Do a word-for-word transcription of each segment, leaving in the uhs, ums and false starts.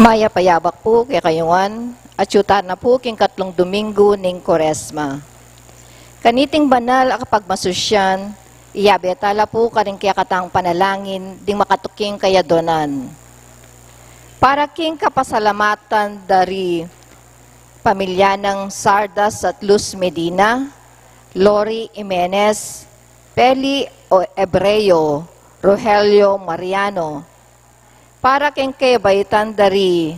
Mayap a yabak pu kekayu ngan, at yu tana pu king katlung Domingo ning Kuaresma. Kaniting banal a kapagmasusyan, iyabe tala pu karing kekatang panalangin ding makatuking kayaduanan. Para king kapasalamatan dari pamilya nang Sardas at Luz Medina, Lori Jimenez, Peli O-, Ebreo, Rogelio Mariano. Para king kabaitan dari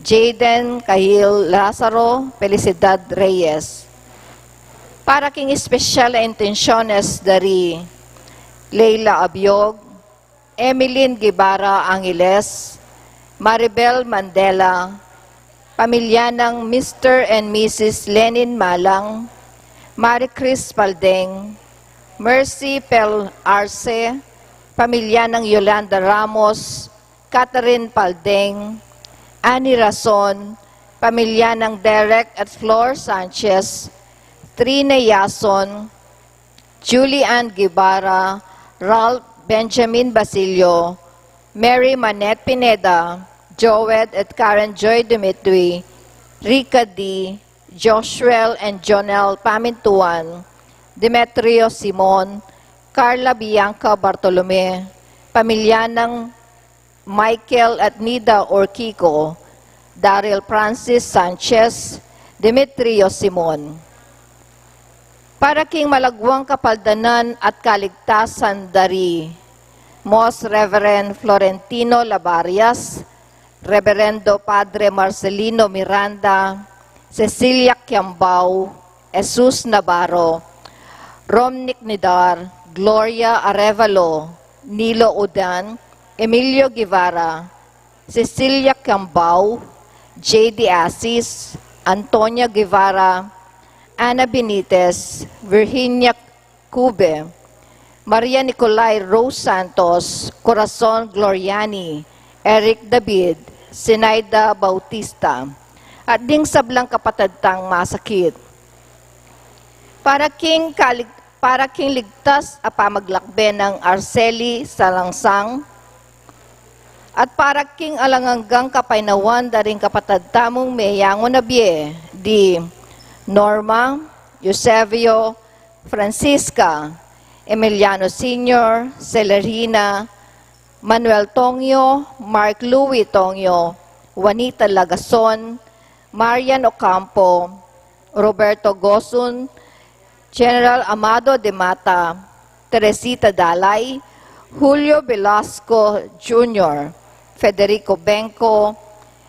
Jaden Cahill Lazaro, Felicidad Reyes. Para king espesyal a intensyones dari Leila Abiog, Emeline Guevara Angeles, Maribel Mandela, pamilya nang Mister and Missus Lenin Malang, Marie Chris Paldeng, Mercy Pel Arce, pamilya nang Yolanda Ramos, Catherine Paldeng, Annie Rason, pamilya nang Derek at Flor Sanchez, Trina Yason, Julie Ann Guevara, Ralph Benjamin Basilio, Mary Manette Pineda, Joed at Karen Joy Dimitri, Rica D, Joshua and Jonel Pamintuan, Demetrio Simon, Carla Bianca Bartolome, pamilya nang Michael at Nida Orquico, Daryl Francis Sanchez, Demetrio Simon. Para king malagwang kapaldanan at kaligtasan dari Most Reverend Florentino Labarias, Reverendo Padre Marcelino Miranda, Cecilia Kiambao, Jesus Navarro, Romnick Nidar, Gloria Arevalo, Nilo Udan, Emilio Guevara, Cecilia Kiambao, J D Asis, Antonia Guevara, Ana Benitez, Virginia Cube, Maria Nicolai Rose Santos, Corazon Gloriani, Eric David, Sinaida Bautista, at ding sablang kapatad tang masakit. Para king kalig-, para king ligtas a pamaglakbe nang Arceli Salangsang, at para king alang anggang kapaynawan da ring kapatad tamung meyangu na bie di Norma, Eusebio, Francisca, Emiliano Senior, Celerina, Manuel Tongyo, Mark Louis Tongyo, Juanita Lagason, Marian Ocampo, Roberto Gosun, General Amado de Mata, Teresita Dalay, Julio Velasco Junior, Federico Benco,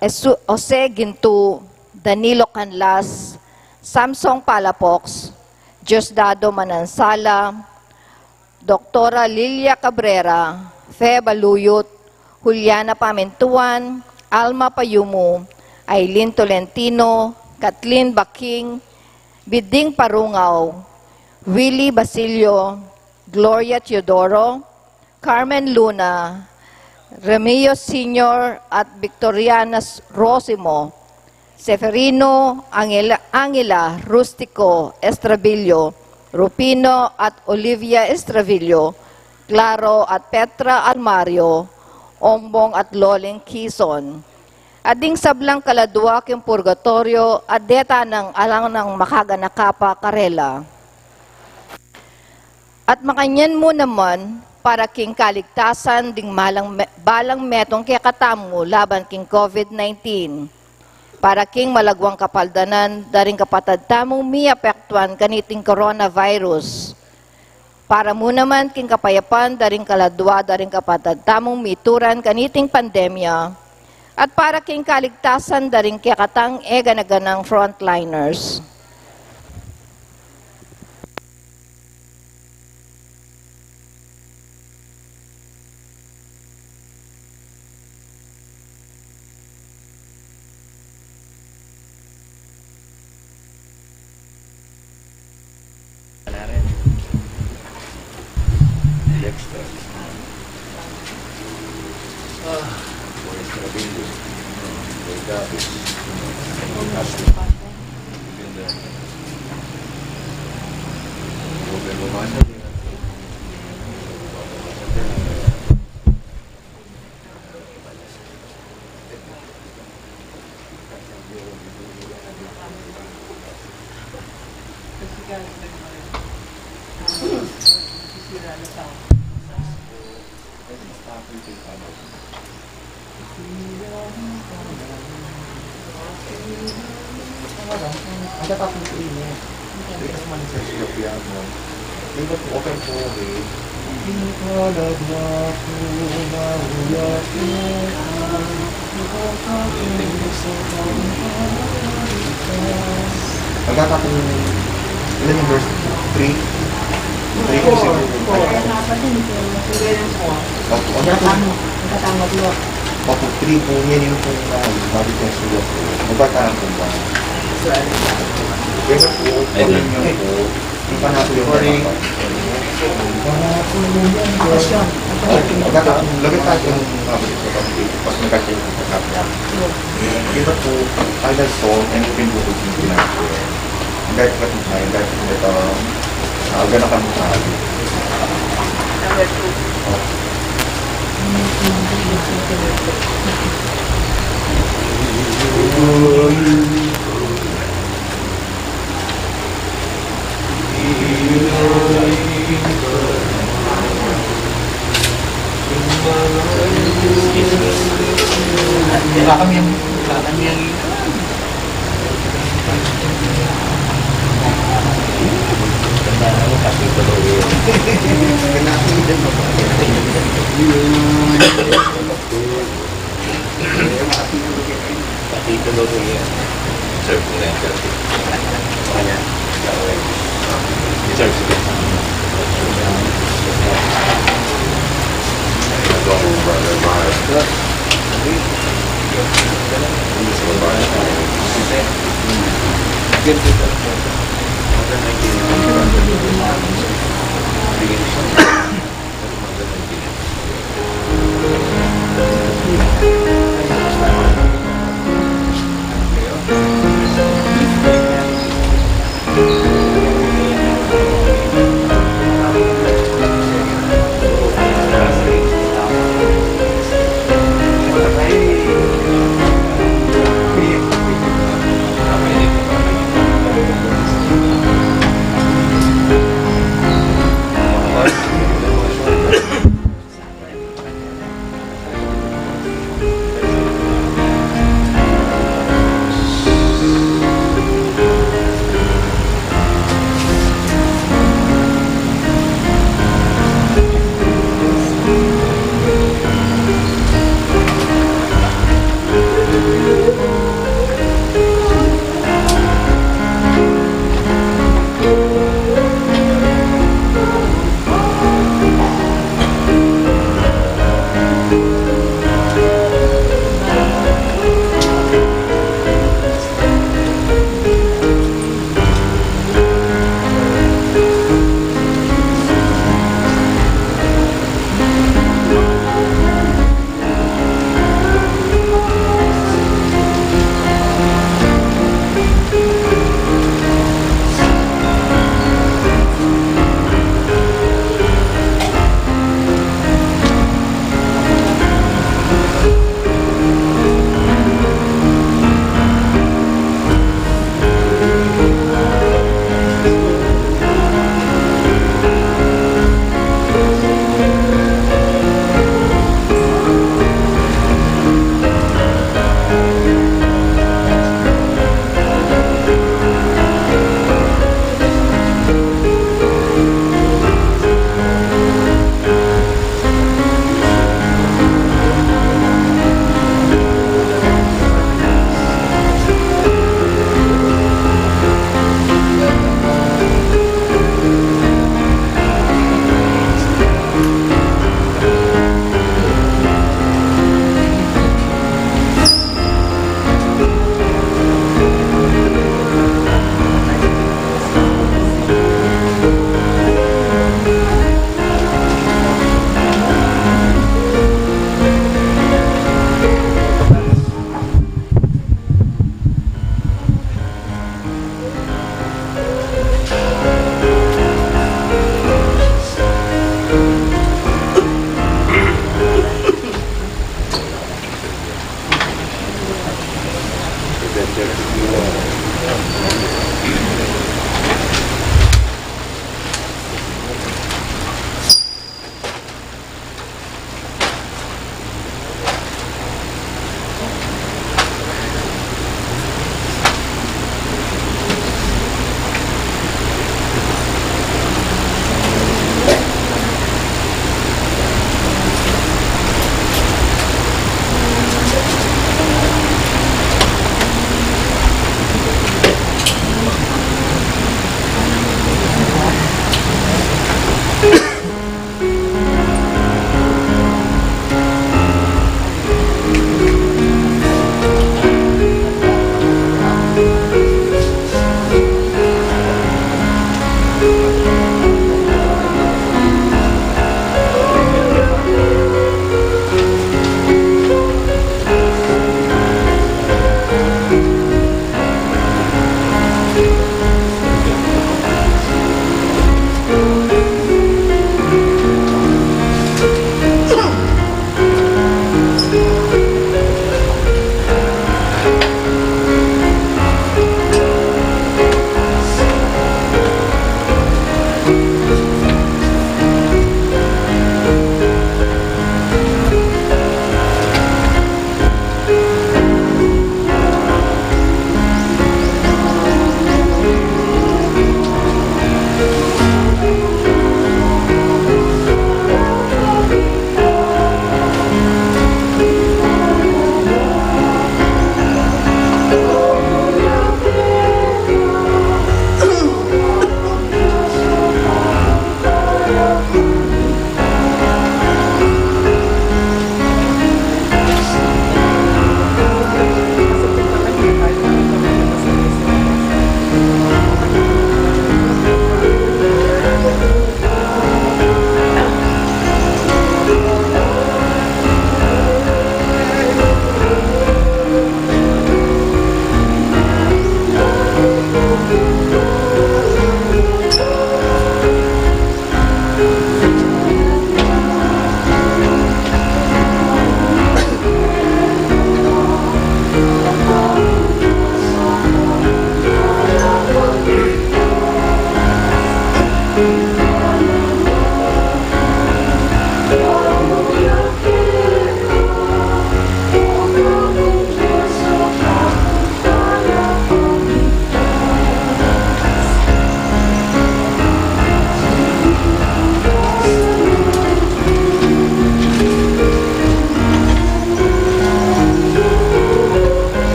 Esu-, Jose Gintu, Danilo Canlas, Samson Palafox, Diosdado Manansala, Doktora Lilia Cabrera, Fe Baluyut, Juliana Pamintuan, Alma Payumu, Aileen Tolentino, Kathleen Baking, Biding Parungaw, Willie Basilio, Gloria Teodoro, Carmen Luna, Remio Senior at Victoriana Rosimo, Seferino, Angela, Angela Rustico Estravillo, Rufino at Olivia Estravillo, Claro at Petra Almario, Ongbong at Loling Quizon. At ding sablang kaladua king purgatoryo, at deta nang alang nang makaganaka pa karela. At makanyan mu naman, para king kaligtasan ding malang me-, balang metung kekatamu laban king COVID nineteen, para king malagwang kapaldanan da ring kapatad tamung miapektuan kaniting coronavirus, para mu naman king kapayapan da ring kaladua da ring kapatad tamung mituran kaniting pandemya, at para king kaligtasan da ring kekatang e gana-ganang frontliners. Ang tatapos ko ini. Hindi kasi man sa siya piano. Hindi ba po open po, eh? Magkakapin, ilan yung verse? Three? Three po siguro. Four. Four. Apat yun, sir. Hindi yan po. Opo, ano po? Ang katama, ang katama po. Opo, three po. Yan yung pong, ah, mabit yung sulat po. Mabata lang po ba? Pero po, ayun, pag yun po, yung panato yung sorry. Pagkatapos, lagay tayo ng, ah, pas nagkakita sa kapya. Kita po, either salt and even po yung pinapos. Ang gaya po kasi tayo, ang gaya po ito, ah, gana kami tayo. Number two. Oh. Wala kami yang, wala kami yang Serve ko na yung serve. Ano yan? Serve ko. Ito ang brother Mahal.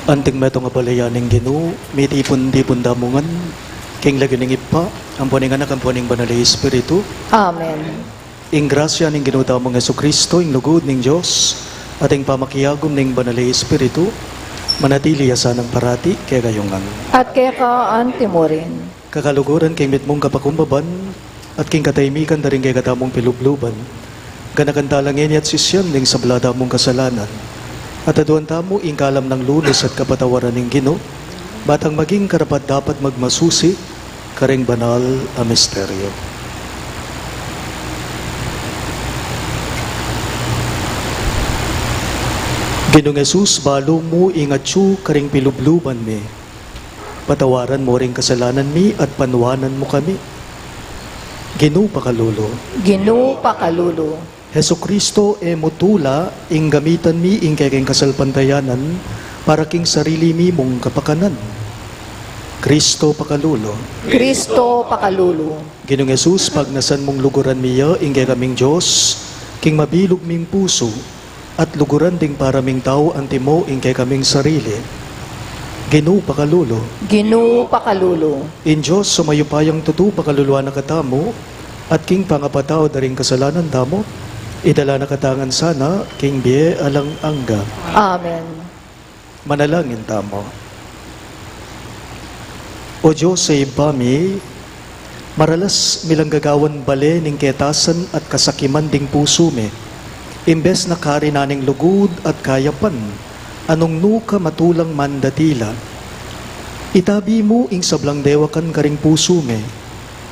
Anting metung a balayan ning Ginu, mitipun-tipun da mu ngan, king lagyu ning Ibpa, ampo ning Anak, ampo ning Banal a Espiritu. Amen. Ing grasya ning Ginu tamung Jesucristo, ing lugud ning Dios, at ing pamakiagum ning Banal a Espiritu, manatili ya sanang parati kekayu ngan. At keka anti mu rin. Kakaluguran, king mitmung kapakumbaban, at king katahimikan da ring kekatamung pilubluban, ganakan tala ngeni at sisian ning sabla tamung kasalanan. At aduan tamu ing kalam nang lunus at kapatawaran ning Ginu, ba tang maging karapat-dapat magmasusi karing banal a misteryo. Ginung Jesus, balu mu ing atyu karing pilubluban mi. Patawaran mu ring kasalanan mi at panuanan mu kami. Ginu, pakalulu. Ginu, pakalulu. Jesucristo, e mu tula ing gamitan mi ing kekeng kasalpantayanan para king sarili mi mung kapakanan. Cristo, pakalulu. Cristo, pakalulu. Ginung Jesus, pagnasan mung luguran mi ya ing kekaming Dios king mabilug ming pusu, at luguran ding para ming tau antimo ing kekaming sarili. Ginu, pakalulu. Ginu, pakalulu. Ing Dios a mayupayang tutu pakaluluan na katamu, at king pangapatawad da ring kasalanan tamu, idala na katamu ngan sana king bie alang angga. Amen. Manalangin tamu. O Dios a Ibpa mi, maralas mi lang gagawan bale ning ketasan at kasakiman ding pusu mi, imbes na kari na ning lugud at kayapan a nung nu ka matulang man datila. Itabi mu ing sablang dewakan karing pusu mi,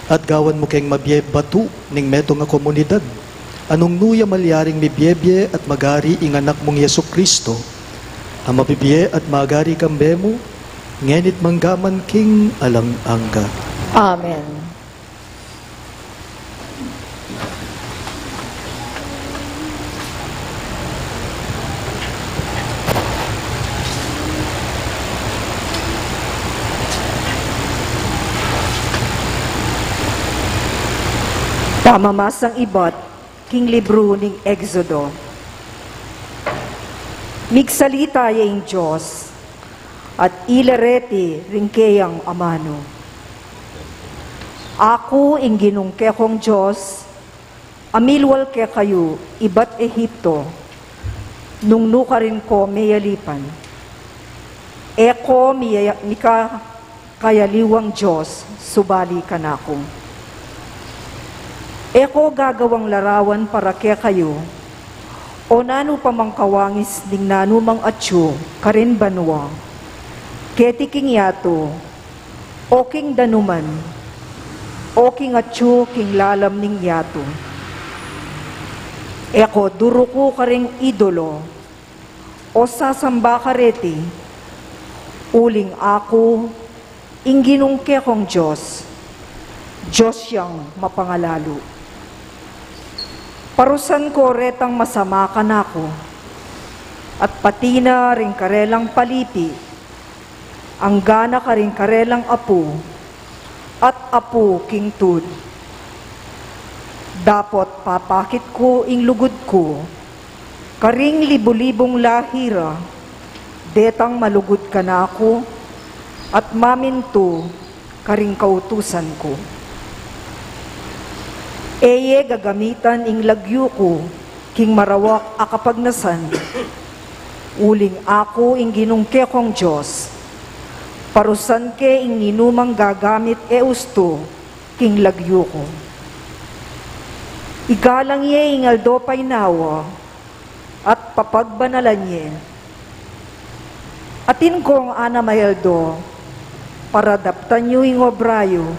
at gawan mu keng mabie batu ning metung a komunidad a nung nu ya malyaring mibiebie at magari ing Anak mung Jesucristo, a mabibie at magari kambe mu, ngeni't manggaman king alang angga. Amen. Pamamasang ibat king libru ning Exodo. Migsalita ya ing Dios, at ila reti ring keyang amanu: Aku ing Ginung kekong Dios, a milwal kekayu ibat Egipto, nung nu karin ko meyalipan. E ko miya-, mika kayaliwang Dios, subali kanaku. E ko gagawang larawan para kekayu, o nanu pa mang kawangis ning nanumang atyu karin banua, keti king yatu, o king danuman, o king atyu king lalam ning yatu. E ko duruku karing idolo, o sasamba kareti, uling aku, ing Ginung kekong Dios, Dios yang mapangalalu. Parusan ko retang masama kanaku, at pati na ring karelang palipi, anggana karing karelang apu, at apu king tud. Dapot papakit ku ing lugud ku karing libu-libung lahi ra, detang malugud kanaku, at mamintu karing kautusan ku. E ye gagamitan ing lagyu ku king marawak a kapagnasan, uling aku ing Ginung kekong Dios, parusan ke ing ninumang gagamit e ustu king lagyu ku. Igalang ye ing aldo painawa, at papagbanalan ye. Atin kong anam a aldo para daptan yu ing obra yu.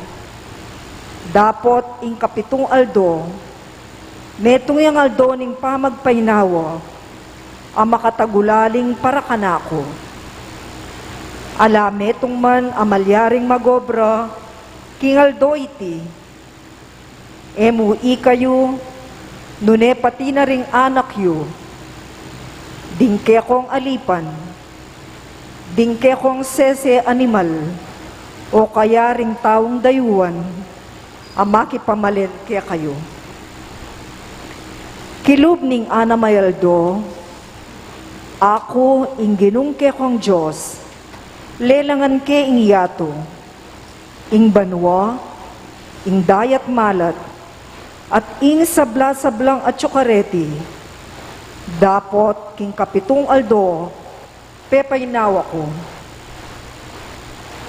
Dapot ing kapitung aldo, metung yang aldo ning pamagpainawa a makatagulaling para kanaku. Ala metung man a malyaring magobra King aldo iti, e mu ikayu, nune pati na ring anak yu, ding kekong alipan, ding kekong sese animal, o kaya ring taung dayuan a makipamalen kekayu. Kilub ning anam a aldo, aku, ing Ginung kekong Dios, lelangan ke ing yatu, ing banua, ing dayat malat, at ing sabla-sablang atsu kareti. Dapot king kapitung aldo, pepainawa ku.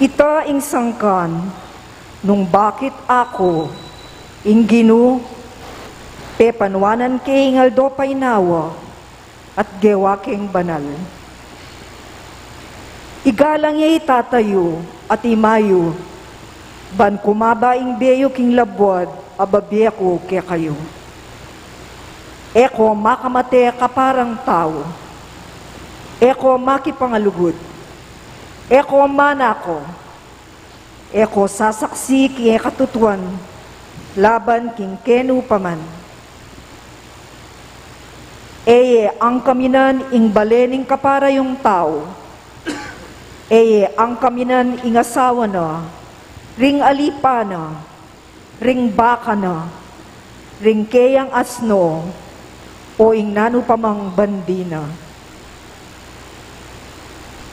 Ita ing sangkan nung bakit aku, ing Ginu, pepanuanan ke ing aldo painawa, at gewa keng banal. Igalang ye i tata yu at i ima yu, ban kumaba ing bie yu king labuad a babie ku kekayu. E ko makamate kaparang tau, e ko makipangalugud, e ko manako, e ko sasaksi king e katutuan laban king kenu pa man. E ye angkaminan ing bale ning kaparayung tau, e ye angkaminan ing asawa na, ring alipa na, ring baka na, ring keyang asno, o ing nanu pa mang bandi na.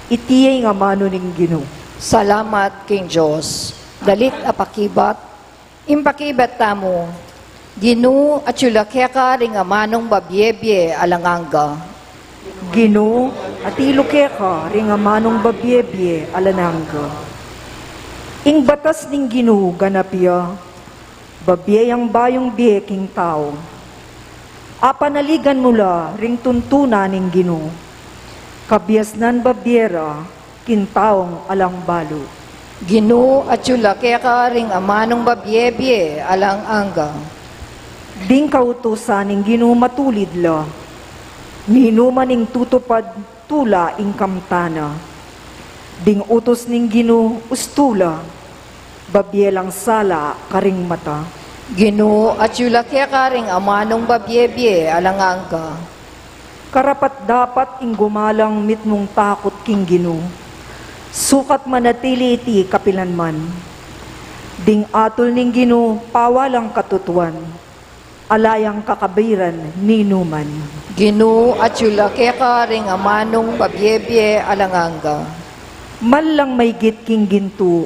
Iti ya ing amanu ning Ginu. Salamat king Dios. Dalit a pakibat. Ing pakibat tamu. Ginu, atyu la keka ring amanung babie-bie alang angga. Ginu, atyu la keka ring amanung babie-bie alang angga. Ing batas ning Ginu ganap ya, babie yang bayung bie king tau. Apanaligan mu la ring tuntunan ning Ginu, kabiasnan babie ra king taung alang balu. Ginu, atyu la keka ring amanung babie-bie alang angga. Ding kautusan ning Ginu matulid la, ninuman ing tutupad tula ing kamtan na. Ding utus ning Ginu ustu la, babie lang sala karing mata. Ginu, atyu la keka ring amanung babie-bie alang angga. Karapat-dapat ing gumalang mitmung takut king Ginu, sukat manatili iti kapilan man. Ding atul ning Ginu pawalang katutuan, ala yang kakabiran ninuman. Ginu, atyu la keka ring amanung babie-bie alang angga. Manlang maygit king gintu,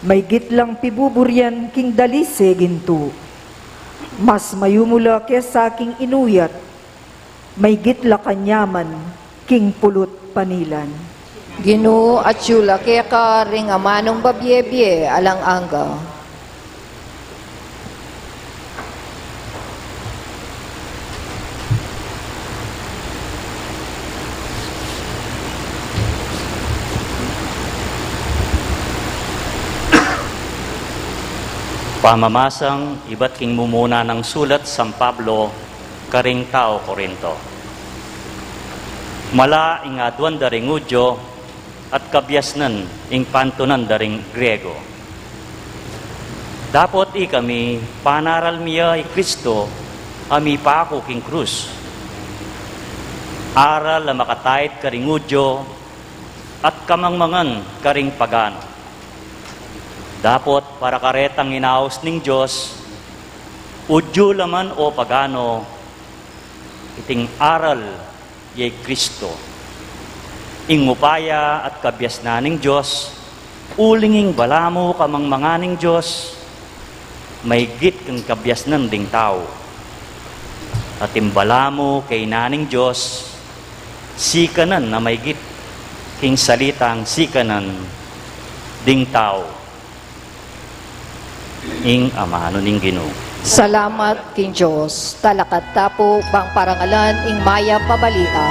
maygit lang pibuburian king dalise gintu. Mas mayumu la kesa king inuyat, maygit la kanyaman king pulut panilan. Ginu, atyu la keka ring amanung babie-bie alang angga. Pamamasang ibat king mumuna nang sulat San Pablo karing tau Corinto. Mala ing aduan da ring Judio at kabiasnan ing pantunan da ring Griego. Dapot ikami, panaral mi ya i Kristo a mipaku king krus. Aral a makatait karing Judio at kamangmangan karing pagano. Dapot para karetang inaus ning Dios, Judio la man o pagano, iting aral ya i Kristo. Ing upaya at kabiasnan ning Dios, uling ing balamu kamangmangan ning Dios, maygit king kabiasnan ding tau. At ing balamu kainan ning Dios, sikanan a maygit king salitang sikanan ding tau. Ing amanu ning Ginu. Salamat king Dios. Talakad ta pu bang parangalan ing mayap a balita.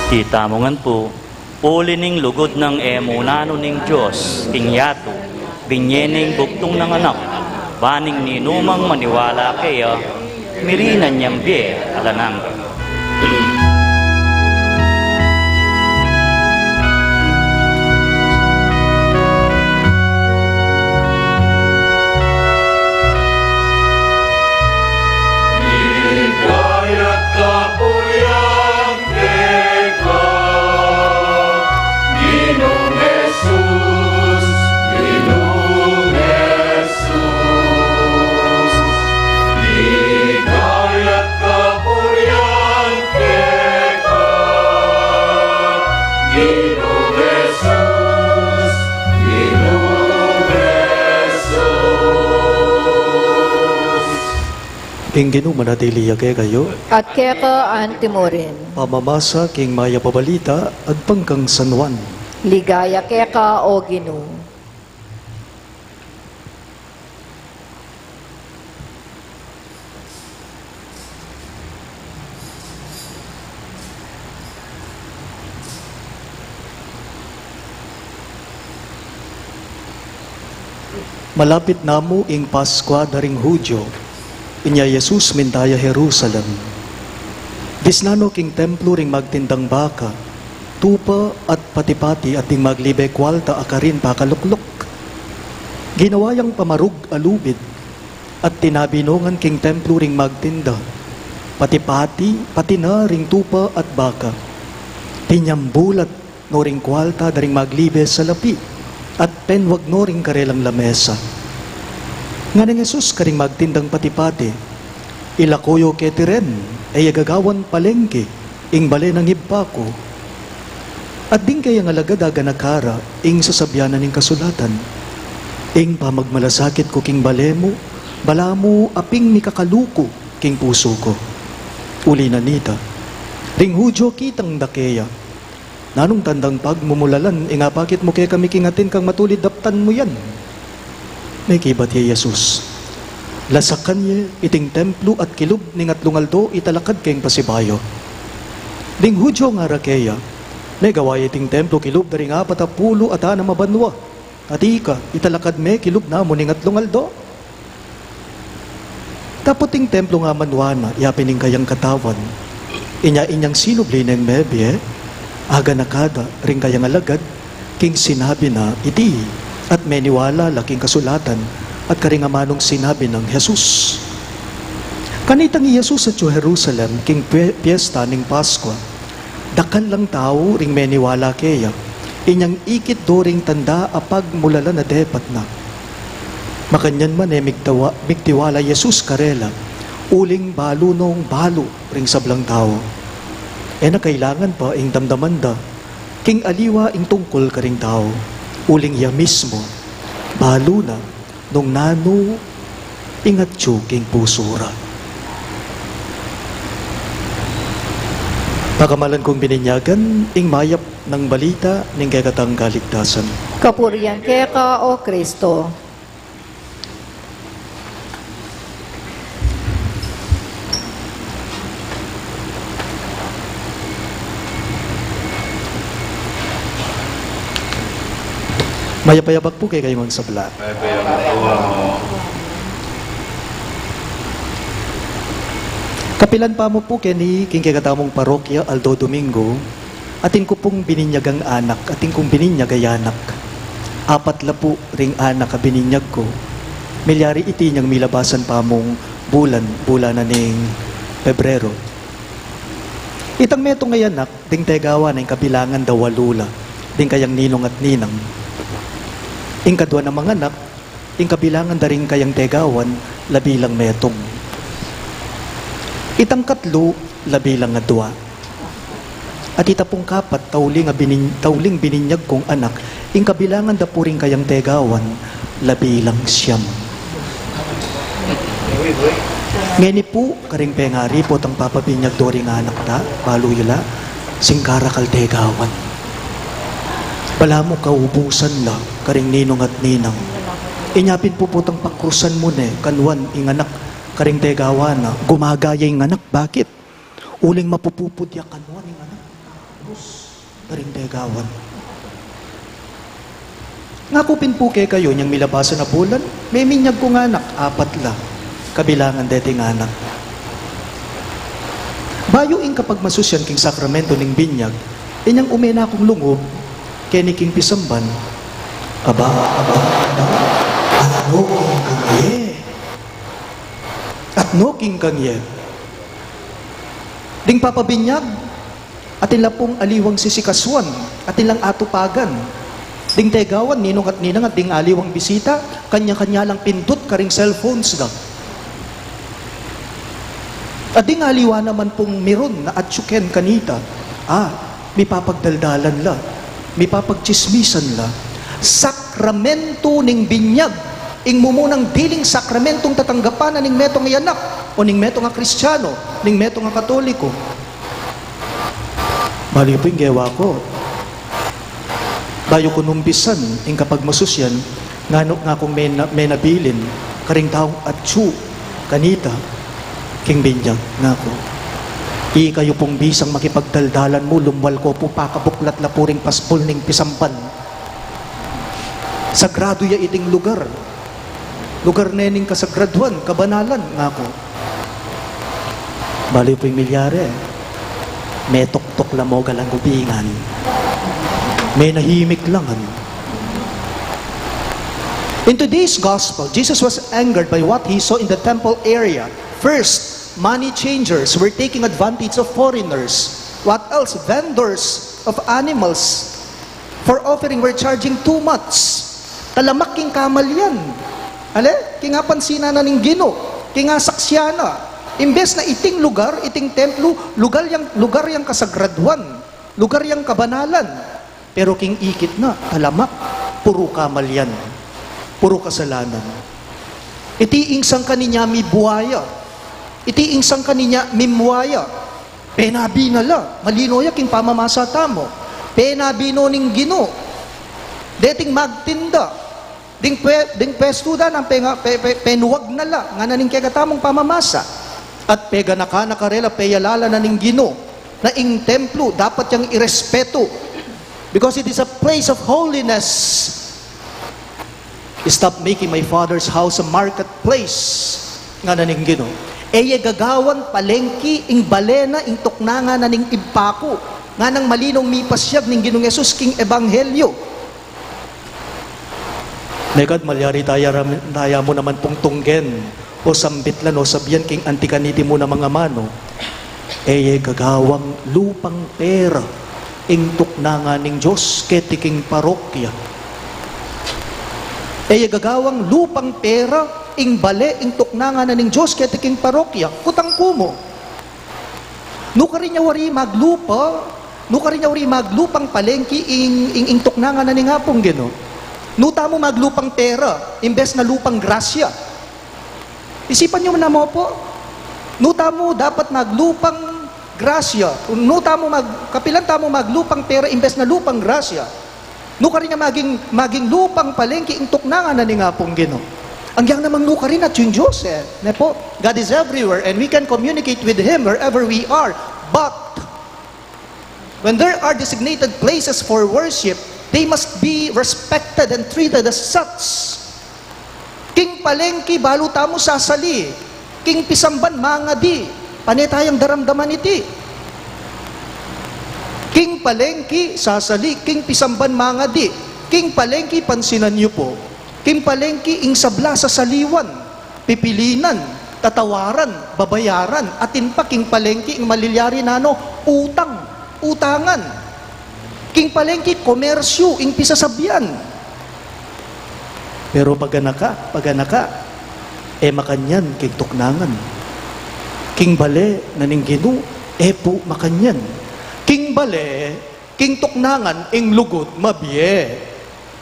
Kita mu ngan pu, uli ning lugud nang e mu nanu ning Dios king yatu, binye ne ing bugtung nang anak, ban ing ninumang maniwala keya, mirinan yang bie alang angga. Ligaya at kapurian keka, Ginung Jesus, Ginung Jesus. Ligaya at kapurian keka, Ginung Jesus, Ginung Jesus. Ing Ginu manatili ya kekayu. At keka anti mu rin. Pamamasa king Mayap a Balita agpang kang San Juan. Ligaya keka, O Ginu. Malapit na mu ing Paskua da ring Judio, inya i Jesus minta ya Jerusalem. Disnan no king templo ring magtindang baka, tupa at pati-pati at ding maglibe kualta a karin pakalukluk. Ginawa yang pamarug a lubid, at tinabi no ngan king templo ring magtinda, pati-pati, pati na ring tupa at baka. Pinyambulat no ring kualta da ring maglibe salapi, at penwag no ring karelang lamesa. Ngana nang Jesus karing magtindang pati-pati, "Ilako yu keti ren, e yu gagawan palengke ing bale nang Ibpa ku. At ding kayang alagad aganaka ra ing sasabian na ning kasulatan, 'Ing pamagmalasakit ku king bale mu, balamu aping mikakaluku king pusu ku.'" Uli na nita, ring Judio kitang da keya, "Nanung tandang pagmumulalan ing apakit mu kekami king atin kang matulid daptan mu yan?" Mekibat ya i Jesus, "Lasakan ye iting templo at kilub ning atlung aldo italakad keng pasibayu." Ding Judio ngara keya, "Megawa ye iting templo kilub da ring apat a pulu at anam a banua, at ika, italakad me kilub namu ning atlung aldo?" Dapot ing templo nga manwa na yapin ning kayang katawan, inya inyang sinubli neng mebie, aganaka da ring kayang alagad king sinabi na iti, at meniwala la king kasulatan at karing amanung sinabi nang Jesus. Kanitang i Jesus atyu Jerusalem king pie-, piesta ning Paskua, dakal lang tau ring meniwala keya, inyang ikit do ring tanda a pagmulalan a depat na. Makanyan man e migtawa-, migtiwala i Jesus karela, uling balu nong balu ring sablang tau. E na kailangan pa ing damdaman da king aliwa ing tungkul karing tau, uling iya mismu balu na nung nanu ing atyu king pusu ra. Pakamalan kung bininyagan, ing mayap nang balita ning kekatang kaligtasan. Kapurian keka, O Kristo. Mayap a yabak pu kekayung sabla. Kapilan pamu pu keni king kekatamung parokya, aldo Domingo, atin ku pung bininyagang anak, atin kung bininyag a anak. Apat la pu ring anak a bininyag ku. Milyari iti inyang milabasan pamung bulan, bulan na ning Pebrero. Itang metung a anak, ding tegawan na ing kabilangan da walu la, ding kayang ninong at ninang. Ing kadua namang anak, ing kabilangan da ring kayang tegawan, labi lang metung. Itang katlu, labi lang adua. At ita pung kapat, tauling a binin-, tauling bininyag kung anak, ing kabilangan da pu ring kayang tegawan, labi lang siyam. Ngeni pu, karing pengari potang papabinyag do ring anak ta, balu yu la, singkarakal tegawan. Balamu kaubusan la, karing ninong at ninang. Inya pin pu potang pakrusan mu ne, kanwan ing anak, karing tegawan na, gumagaya ing anak, bakit? Uling mapupupud ya kanwan ing anak. Karing tegawan. Ngaku pin pu kekayu, inyang milabasan a bulan, meminyag kung anak, apat la kabilangan deting anak. Bayu ing kapagmasusyan king sakramento ning binyag, inyang ume na kung lungub keni king pisamban, aba, aba, aba, at no king kangye. At no king kangye. Ding papabinyag, atin la pung aliwang sisikasuan, atin lang atupagan. Ding tegawan, ninong at ninang, at ding aliwang bisita, kanya-kanya lang pindut karing cellphones da. At ding aliwa naman pung mirun na atyu ken kanita, a, mipapagdaldalan la, mipapagtsismisan la. Sakramento ning binyag, ing mumunang diling sakramentong tatanggapan na ning metung a anak, o ning metung a Kristiano, ning metung a Katoliko. Bale pu ing gewa ku. Bayu kung umpisan ing kapagmasusyan, nganu, ngakung mena-, menabilin karing taung atyu kanita king binyag, ngaku. Ikayu pung bisang makipagdaldalan mu, lumwal ko pu, pakabuklat la pu ring pasbul ning pisamban. Sagradu ya iting lugar. Lugar ne ning kasagraduan, kabanalan, ngaku. Bale pu ing milyari, metuktuk la mu galang ubingan. Menahimik la ngan. In today's gospel, Jesus was angered by what he saw in the temple area. First, money changers were taking advantage of foreigners. What else? Vendors of animals for offering were charging too much. Talamak king kamalyan. Ale, king apansinan na ning Ginu, king asaksian na. Imbes na iting lugar, iting templo, lugar yang, lugar yang kasagraduan, lugar yang kabanalan. Pero king ikit na, talamak, puru kamalyan, puru kasalanan. Iti ing sangkan inya mibuaya. Iti ing sangkan inya mibuaya. Penabi na la, malino ya king pamamasa tamu. Penabi no ning Ginu. Deting magtinda. Ding pwe-, ding pwestu da nang penga-, pe-, pe-, penuag na la, ngana ning kekatamung pamamasa. At peganaka na karela, peyalala na ning Ginu, na ing templo dapat yang irespetu. Because it is a place of holiness. Stop making my Father's house a marketplace, ngana ning Ginu. E ye gagawan palengki ing bale na ing tuknangan na ning Ibpa ku, nganang malinong mipasyag ning Ginung Jesus king Ebanghelyo. Nekad malyari taya ram-, taya mu naman pung tunggen, o sambitlan, o sabian king anti kaniti mu namang amanu. E ye gagawang lupang pera ing tuknangan ning Dios keti king parokya. E ye gagawang lupang pera ing bale ing tuknangan na ning Dios keti king parokya. Kutang ku mu. Nu karin ya wari maglupa, nu karin ya wari maglupang palengki ing, ing, ing tuknangan na ning Apung Ginu. Nu tamu maglupang pera, imbes na lupang grasya. Isipan yu naman po, nu tamu dapat maglupang grasya, nu tamu mag-, kapilan tamu maglupang pera, imbes na lupang grasya. Nu karin ya maging, maging lupang palengki ing tuknangan na ning Apung Ginu. Agyang namang nu karin at yung Diyos, eh. Ne po? God is everywhere and we can communicate with Him wherever we are. But when there are designated places for worship, they must be respected and treated as such. King palengki, balu tamu sasali. King pisamban, mangadi. Pane tayang daramdaman iti. King palengki, sasali. King pisamban, mangadi. King palengki, pansinan yu po. King palengki, ing sabla sasaliwan, pipilinan, tatawaran, babayaran, atin pa king palengki ing malilyari nanu, utang, utangan. King palengki, komersyu, ing pisasabian. Pero paganaka, paganaka, e makanyan king tuknangan. King bale na ning Ginu, e pu makanyan. King bale, king tuknangan, ing lugud mabie.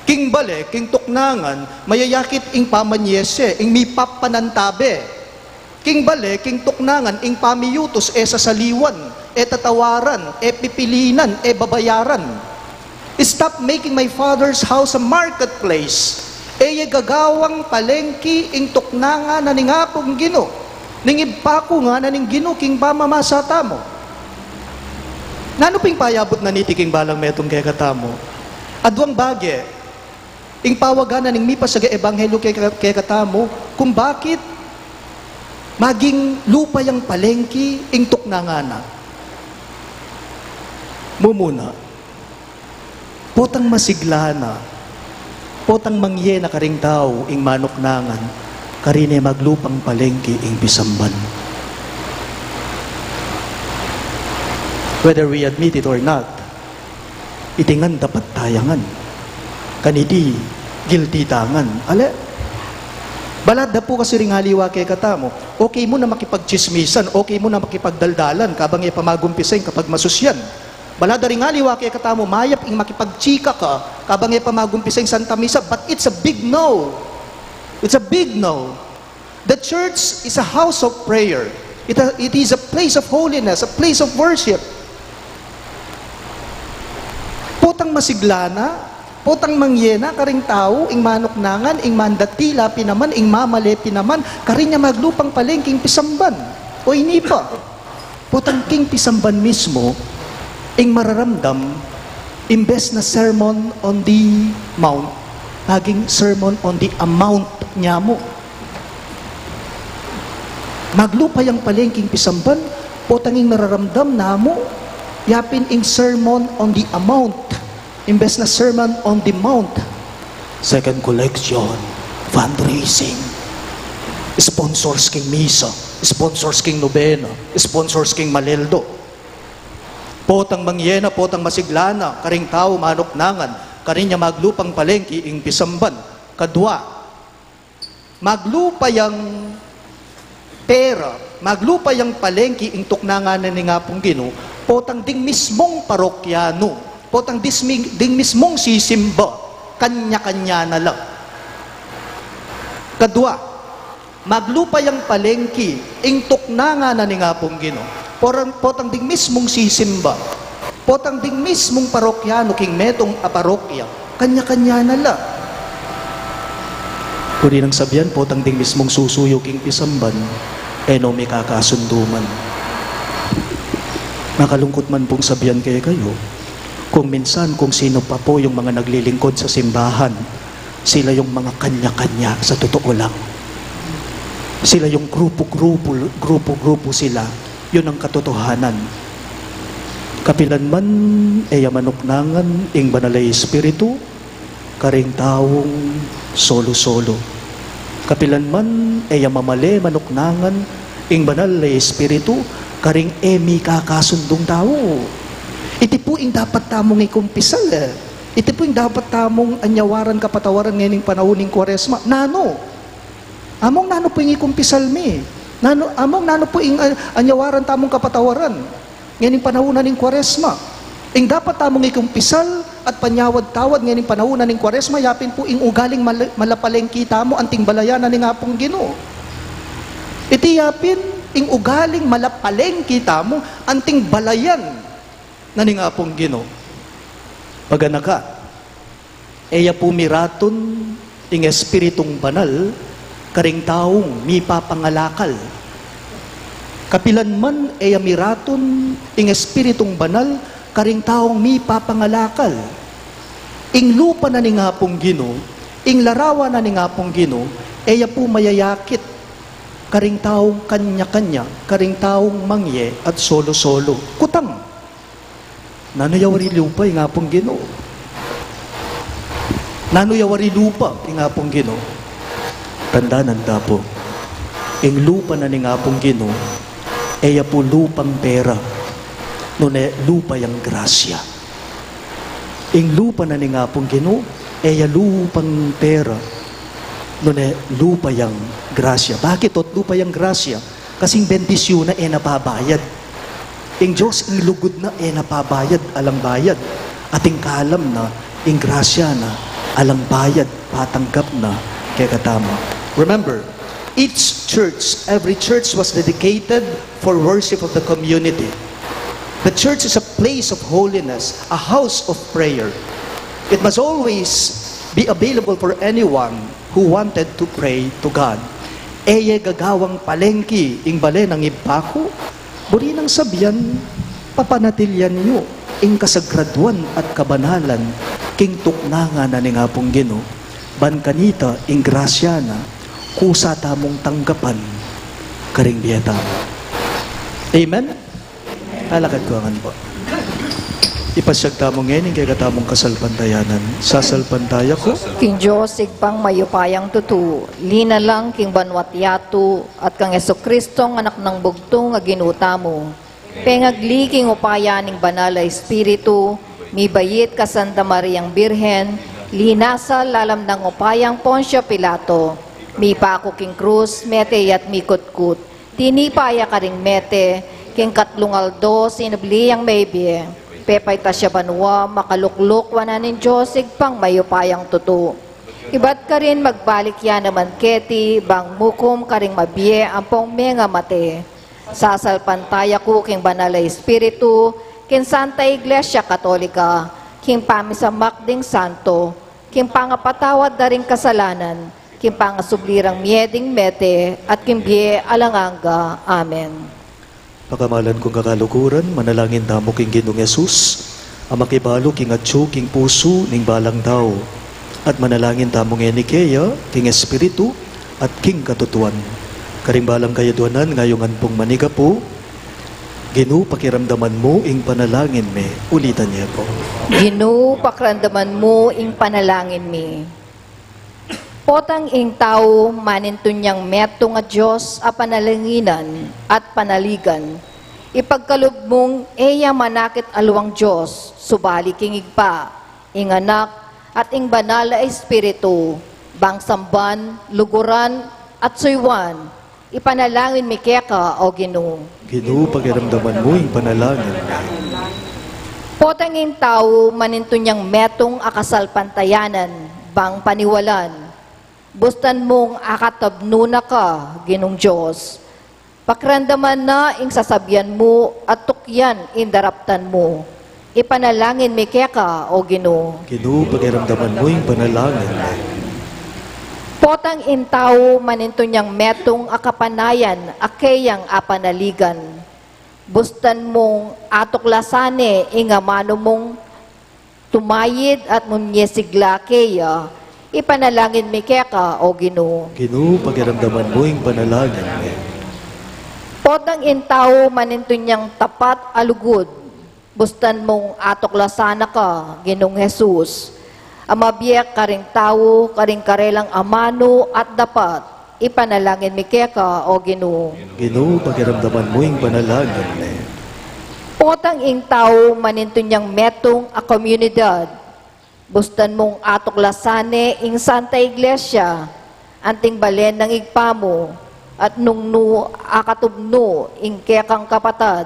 King bale, king tuknangan, mayayakit ing pamanyese, ing mipapanantabe. King bale, king tuknangan, ing pamiyutus, e sasaliwan, e tatawaran, e pipilinan, e babayaran. Stop making my Father's house a marketplace. E ye gagawang palengki ing tuknangan na ning Apung Ginu. Ning Ibpa ku, ngana ning Ginu king pamamasa tamu. Nanu pu ing payabut na niti king balang metung kekatamu? Aduang bage ing pawagan na ning mipasaga ebanghelyu keka-, kekatamu, kung bakit maging lupa yang palengki ing tuknangan na. Mumuna, potang masigla na, potang mangye na karing tau ing manuknangan, karin e maglupang palengki ing pisamban. Whether we admit it or not, iti ngan dapat tayangan. Kaniti, guilty tangan. Ale, balat da pu kasi ring aliwa kekatamu. Okay mu na makipagtsismisan, okay mu na makipagdaldalan, kabang e pa magumpisa ing kapagmasusyan. Balat da ring aliwa kekatamu, mayap ing makipagchika ka, kabang e pa magumpisa ing Santa Misa, but it's a big no. It's a big no. The church is a house of prayer. It, it is a place of holiness, a place of worship. Potang masigla na, potang mangye na karing tau, ing manuknangan, ing mandatila pin naman, ing mamale pin naman, karin ya maglupang palengki ing pisamban. O ini pa, potang king pisamban mismu, ing mararamdam, imbes na Sermon on the Mount, maging Sermon on the Amount nya mu. Maglupa yang palengking pisamban, potang ing nararamdam namu, yapin ing Sermon on the Amount, imbes na Sermon on the Mount. Second collection, fundraising, sponsors king misa, sponsors king nobena, sponsors king maleldo. Potang mangye na, potang masigla na karing tau manuknangan, karin ya maglupang palengki ing pisamban. Kadua, maglupa yang pera, maglupa yang palengki ing tuknangan na ning Apung Ginu, potang ding mismung parokyanu, potang dismi-, ding mismung sisimba, kanya-kanya na la. Kadua, maglupa yang palengki ing tuknangan na ning Apung Ginu, porang, potang ding mismung sisimba, potang ding mismung parokyanu king metung a parokya, kanya-kanya na la. Puri nang sabian, potang ding mismung susuyu king pisamban, e no mikakasundu man. Makalungkut man pung sabian kekayu, kung minsan, kung sino pa po yung mga naglilingkod sa simbahan, sila yung mga kanya-kanya, sa totoo lang. Sila yung grupo-grupo, grupo-grupo sila. Yun ang katotohanan. Kapilan man e ya manuknangan ing Banal a Espiritu karing taung solo-solo. Kapilan man e ya mamale manuknangan ing Banal a Espiritu karing e mikakasundung tau. Iti pu ing dapat tamung ikumpisal, e. Iti pu ing dapat tamung anyawaran kapatawaran ngening panaun ning Kuaresma. Nanu? Among nanu pu ing ikumpisal mi? Nanu, among nanu pu ing, ah, anyawaran tamung kapatawaran ngening panaun na ning Kuaresma? Ing dapat tamung ikumpisal at panyawad-tawad ngening panaun na ning Kuaresma, yapin pu ing ugaling mal-, malapalengki tamu anting balayan na ning Apung Ginu. Iti yapin ing ugaling malapalengki tamu anting balayan na ning Apung Ginu. Paganaka, e ya pu miratun ing Espiritung Banal karing taung mipapangalakal. Kapilan man e ya miratun ing Espiritung Banal karing taung mipapangalakal. Ing lupa na ning Apung Ginu, ing larawan na ning Apung Ginu, e ya pu mayayakit karing taung kanya-kanya, karing taung mangye at solo-solo. Kutang, nanu ya wari lupa ing Apung Ginu? Nanu ya wari lupa ing Apung Ginu? Tandanan ta pu, ing lupa na ning Apung Ginu, e ya pu lupang pera, nune lupa yang grasya. Ing lupa na ning Apung Ginu, e ya lupang pera, nune lupa yang grasya. Bakit ot lupa yang grasya? Kasi ing bendisyun na e na pabayad. Ing Dios, ing lugud na e na pabayad, alang bayad. At ing kalam na, ing grasya na, alang bayad, patanggap na kekatamu. Remember, each church, every church was dedicated for worship of the community. The church is a place of holiness, a house of prayer. It must always be available for anyone who wanted to pray to God. E ye gagawang palengki ing bale nang Ibpa ku? Buri nang sabian, Papanatilian yu ing kasagraduan at kabanalan king tuknangan na ning Apung Ginu, ban kanita ing grasya na kusa tamung tanggapan karing bie tamu. Amen? Alakad ku ngan pu. Ipasyag tamu ngeni ing kekatamung kasalpantayanan. Sasalpantaya ku king Dios Ibpang mayupayang tutu, linalang king banua't yatu, at kang Jesucristong Anak nang bugtung a Ginu tamu. Pengagli king upaya ning Banal a Espiritu, mibait ka Santa Mariang Birhen, linasal lalam nang upayang Poncio Pilato, mipaku king krus, mete ya't mikutkut, tinipa ya karing mete, king katlung aldo sinubli yang mebie, pepaitas ya banua, makalukluk wanan ning Dios Ibpang mayupayang tutu. Ibat karin magbalik ya naman keti, bang mukum karing mabie ampong mengamate. Sasalpantaya ku king Banal a Espiritu, king Santa Iglesia Katolika, king pamisamak ding santo, king pangapatawad da ring kasalanan, king pangasubli rang mie ding mete, at king bie alang angga. Amen. Pakamalan kung kakaluguran, manalangin tamu king Ginung Jesus, a makibalu king atyu king pusu ning balang tau. At manalangin tamu ngeni keya king Espiritu at king katutuan. Karing balang kayadwanan, ngayungan pung manigapu. Ginu, pakiramdaman mu ing panalangin mi. Ulitan ye pu. Ginu, pakiramdaman mu ing panalangin mi. Potang ing tau manintun yang metung a Dios a panalanginan at panaligan, ipagkalub mung e ya manakit aliwang Dios, subali king Ibpa, ing Anak, at ing Banal a Espiritu, bang samban, luguran, at suyuan, ipanalangin mi keka, O Ginu. Ginu, pakiramdaman mu ing panalangin mi. Potang ing tau manintun yang metung a kasalpantayanan, bang paniwalan, bustan mung akatabnu na ka, Ginung Dios. Pakiramdaman na ing sasabian mu at tukyan ing daraptan mu. Ipanalangin mi keka, O Ginu. Ginu, pakiramdaman mu ing panalangin mi. Potang ing tau manintun yang metung a kapanayan a keyang apanaligan, bustan mung atuklasan ne ing amanu mung tumayid at mung mie sigla keya, ipanalangin mi keka, O Ginu. Ginu, pakiramdaman mu ing panalangin mi. Potang ing tau manintun yang tapat a lugud, bustan mung atuklasan na ka, Ginung Jesus, a mabiek karing tau, karing karelang amanu at dapat, ipanalangin mi keka, O Ginu. Ginu, pakiramdaman mu ing panalangin mi. Potang ing tau manintun yang metung a komunidad, bustan mung atuklasan ne ing Santa Iglesia, anting balen nang Ibpa mu, at nung nu akatubnu ing kekang kapatad,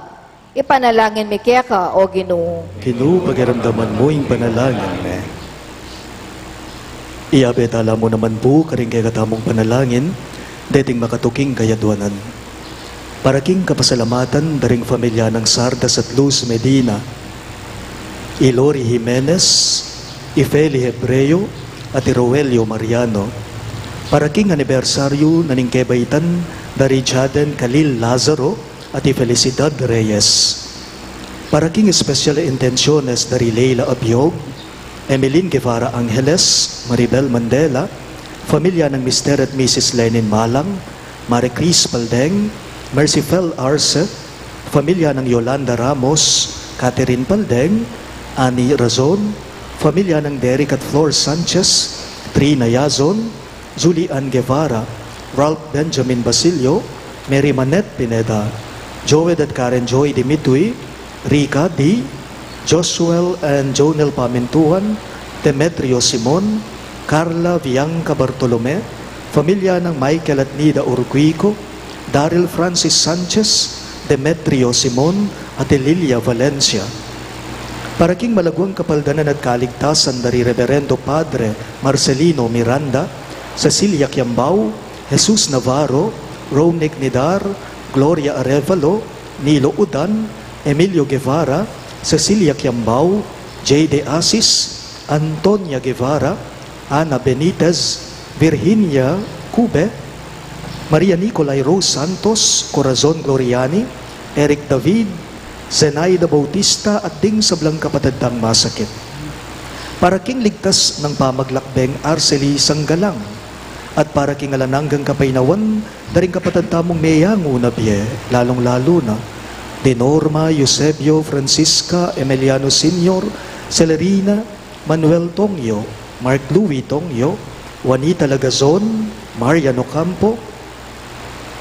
ipanalangin mi keka, O Ginu. Ginu, pakiramdaman mu ing panalangin mi. Iyabe tala mu naman pu karing kekatamung panalangin deting makatuking kayadwanan. Para king kapasalamatan da ring familia nang Sardas at Luz Medina, i Lori Jimenez, i Feli Hebreo, at i Roelio Mariano. Para king anibersaryu na ning kebaitan da ri Jaden Khalil Lazaro at i Felicidad Reyes. Para king espesyal a intensiones da ri Leila Abiog, Emeline Guevara Angeles, Maribel Mandela, familia nang Mister at Missus Lenin Malang, Marie Chris Paldeng, Mercifel Arce, familia nang Yolanda Ramos, Catherine Paldeng, Annie Razon, familia nang Derek at Flor Sanchez, Trina Yazon, Julie Ann Guevara, Ralph Benjamin Basilio, Mary Manette Pineda, Joed at Karen Joy Dimitui, Rica D, Josuel and Jonel Pamintuan, Demetrio Simon, Carla Bianca Bartolome, familia nang Michael at Nida Urquico, Daryl Francis Sanchez, Demetrio Simon, at Lilia Valencia. Para king malaguang kapaldanan at kaligtasan da ri Reberendo Padre Marcelino Miranda, Cecilia Kiambao, Jesus Navarro, Romnick Nidar, Gloria Arevalo, Nilo Udan, Emilio Guevara, Cecilia Kiambao, J D Asis, Antonia Guevara, Ana Benitez, Virginia Cube, Maria Nicolai Rose Santos, Corazon Gloriani, Eric David, Zenaida Bautista at ding sablang kapatad tang masakit. Para king ligtas nang pamaglakbeng Arceli Sanggalang, at para king alang anggang kapaynawan da ring kapatad tamung meyangu na bie, lalung-lalu na di Norma, Eusebio, Francisca, Emiliano Senior, Celerina, Manuel Tongyo, Mark Louis Tongyo, Juanita Lagazon, Marian Ocampo,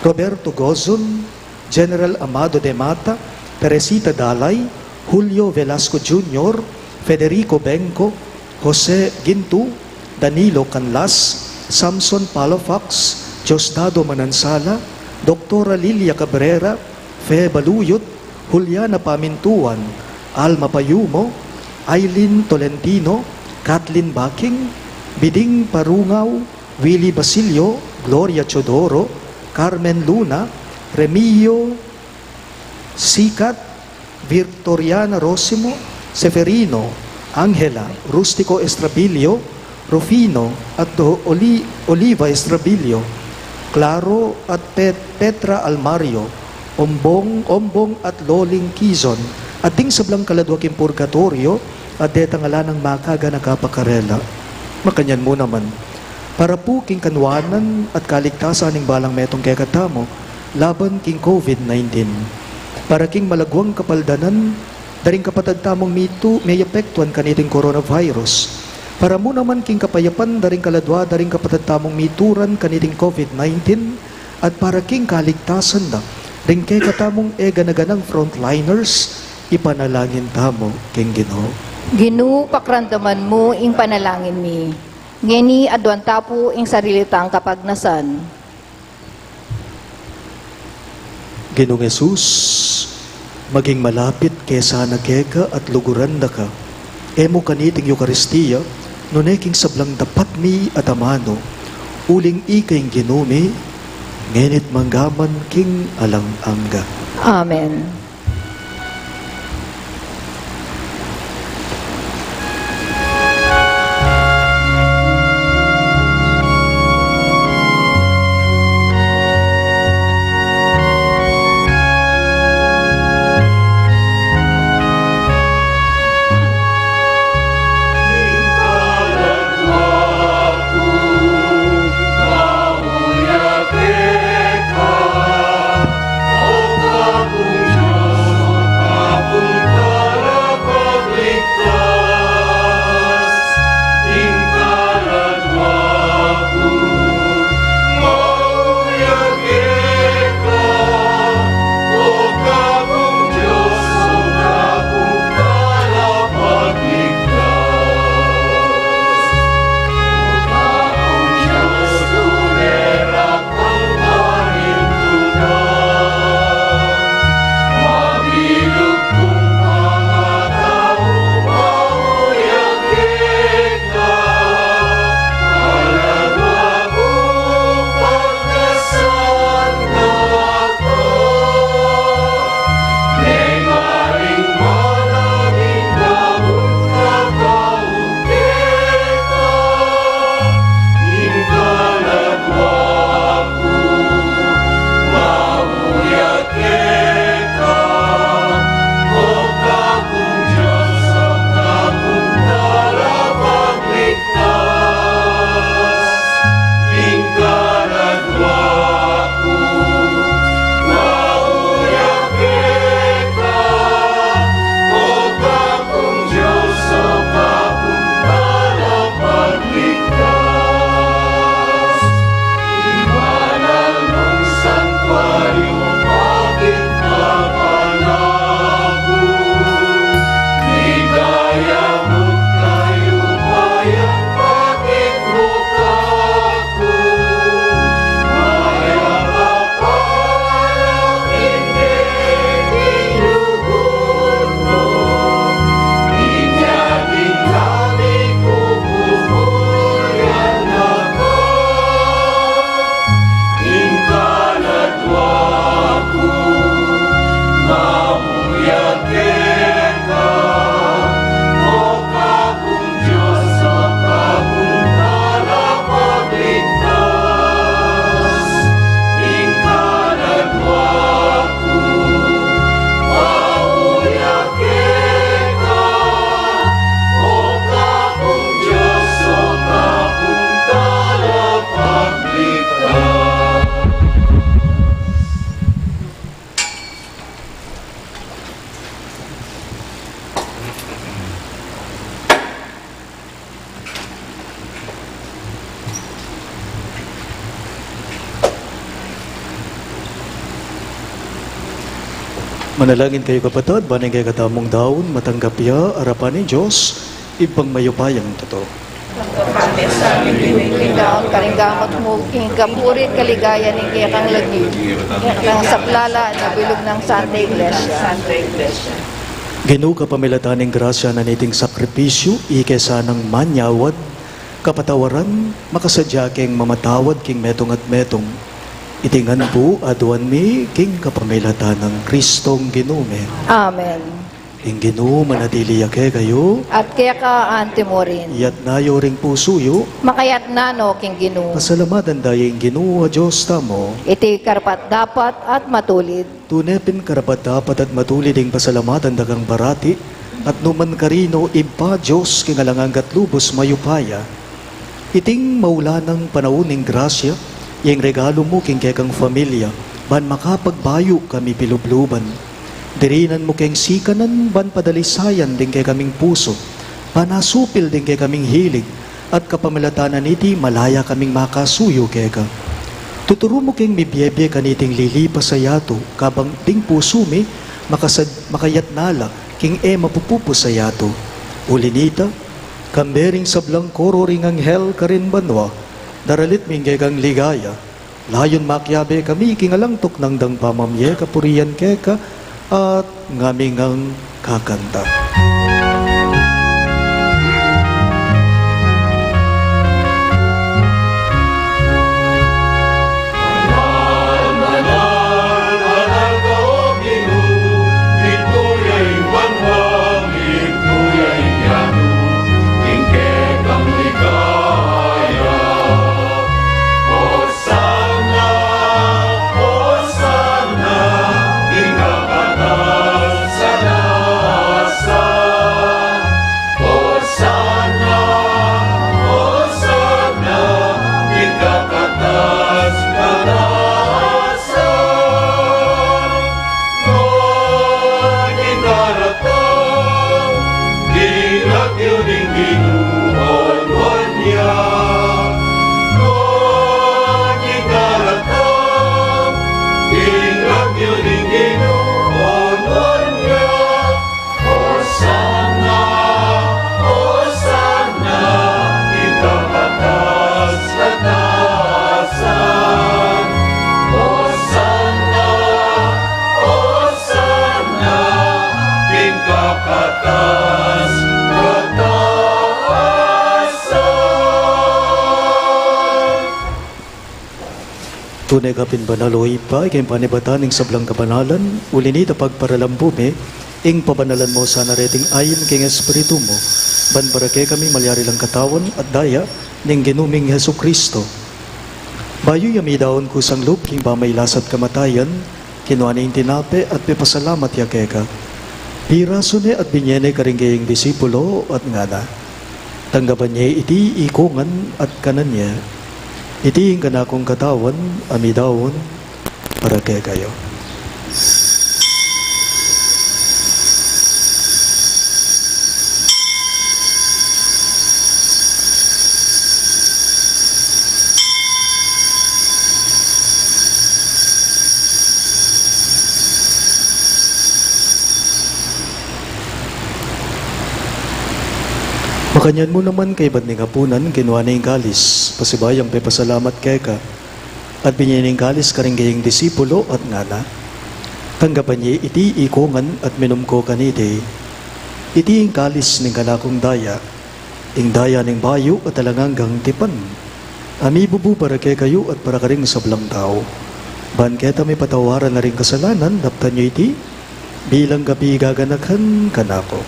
Roberto Gozon, General Amado de Mata, Teresita Dalay, Julio Velasco Junior, Federico Bengco, Jose Gintu, Danilo Canlas, Samson Palafox, Diosdado Manansala, Doktora Lilia Cabrera, Fe Baluyot, Juliana Pamintuan, Alma Payumo, Aileen Tolentino, Kathleen Baking, Biding Parungaw, Willie Basilio, Gloria Teodoro, Carmen Luna, Remio Sikat, Victoriana Rosimo, Seferino, Angela, Rustico Estrabilio, Rufino, at Oli-, Oliva Estrabilio, Claro, at Pet-, Petra Almario, Ombong, Ombong at Loling Kizon, at ding sablang kaladua king purgatoryo, at detang ala nang makaganaka pa karela. Makanyan mu naman. Para pu king kanuanan at kaligtasan ning balang metung kekatamu, laban king COVID nineteen. Para king malaguang kapaldanan da ring kapatad tamung mitu, meapektuan kaniting coronavirus. Para mu naman king kapayapan da ring kaladua da ring kapatad tamung mituran kaniting COVID nineteen, at para king kaligtasan da ring kekatamung e gana-ganang frontliners, ipanalangin tamu king Ginu. Ginu, pakiramdaman mu ing panalangin mi. Ngeni aduan ta pu ing sarili tang kapagnasan. Ginung Jesus, maging malapit ke sana keka at luguran da ka, e mu kaniting Eukaristia, nune king sablang dapat mi at amanu, uling ika ing Ginu mi, ngeni't manggaman king alang angga. Amen. Manalangin kayu, kapatad, ban ing kekatamung daun matanggap ya arapan ning Dios, Ibpang mayupayang tutu. Tanggap mi sa ing daun karing gamat mu, king kapurian at kaligayan ning kekang lagyu, kekang saplalan at bilug nang Santa Iglesia. Ginu, kapamilatan ning grasya na niting sakripisyu, ike sanang manyawad, kapatawaran, makasadya keng mamatawad king metung at metung. Iti ngan pu aduan mi king kapamilatan nang Kristong Ginu mi. Amen. Ing Ginu manatili ya kekayu. At keka anti mu rin. Iyatas yu ring pusu yu. Makayatas no king Ginu. Pasalamatan da ya ing Ginu a Dios tamu. Iti karapat-dapat at matulid. Tune pin karapat-dapat at matulid ing pasalamatan da kang parati, at nu man karin, O Ibpa, Dios king alang angga at lubus mayupaya. Iting maulan a panaun ning grasya, ing regalu mu king kekang pamilya, ban makapagbayu kami pilubluban. Dirinan mu keng sikanan ban padalisayan ding kekaming pusu, ban asupil ding kekaming hilig, at kapamilatan niti malaya kaming makasuyu keka. Tuturu mu keng mibiebie kaniting lilipas a yatu, kabang ding pusu mi makasad-, makayatas na la king e mapupupus a yatu. Uli nita, kambe ring sablang koro ring anghel karin banua, daralit mi ing kekang ligaya, layun makiabe kami king alang tuknang dang pamamie kapurian keka at ngaming kakanta. Sana, o sana, ing kakatas-katasan. O sana, o sana, ing kakatas-katasan. Nung ing karatang king lagyu ning Ginu, onuan ya. Nung ing karatang king lagyu ning Ginu, onuan ya. Osana, Osana, ing kakatas-katasan. Osana, Osana, ing kakatas-katasan. Tune ka pin banal, o Ibpa, ika ing panibatan ning sablang kabanalan, uli nita pagparalan pu mi, ing pabanalan mu sana reting ain king Espiritu mu, ban para kekami malyari lang katawan at daya ning Ginu ming Jesucristo. Bayu ya midaun kusang lub king pamailas at kamatayan, kinua ne ing tinape at pepasalamat ya keka. Pirasu ne at binie ne karing kayang disipulo at ngana, "Tanggapan ye iti ikongan at kanan ye. Iti ing kanakung katawan a midaun para kekayu." Makanyan mu naman kaybat ning apunan, kinua ne ing kalis, pasibayu yang pepasalamat keka, at binie ne ing kalis karing kayang disipulo at ngana, "Tanggapan ye iti ikongan at minum ko kaniti. Iti ing kalis ning kanakung daya, ing daya ning bayu at alang anggang tipan, a mibubu para kekayu at para karing sablang tau. Ban keta mipatawaran la ring kasalanan, daptan yu iti bilang kapigaganakan kanaku."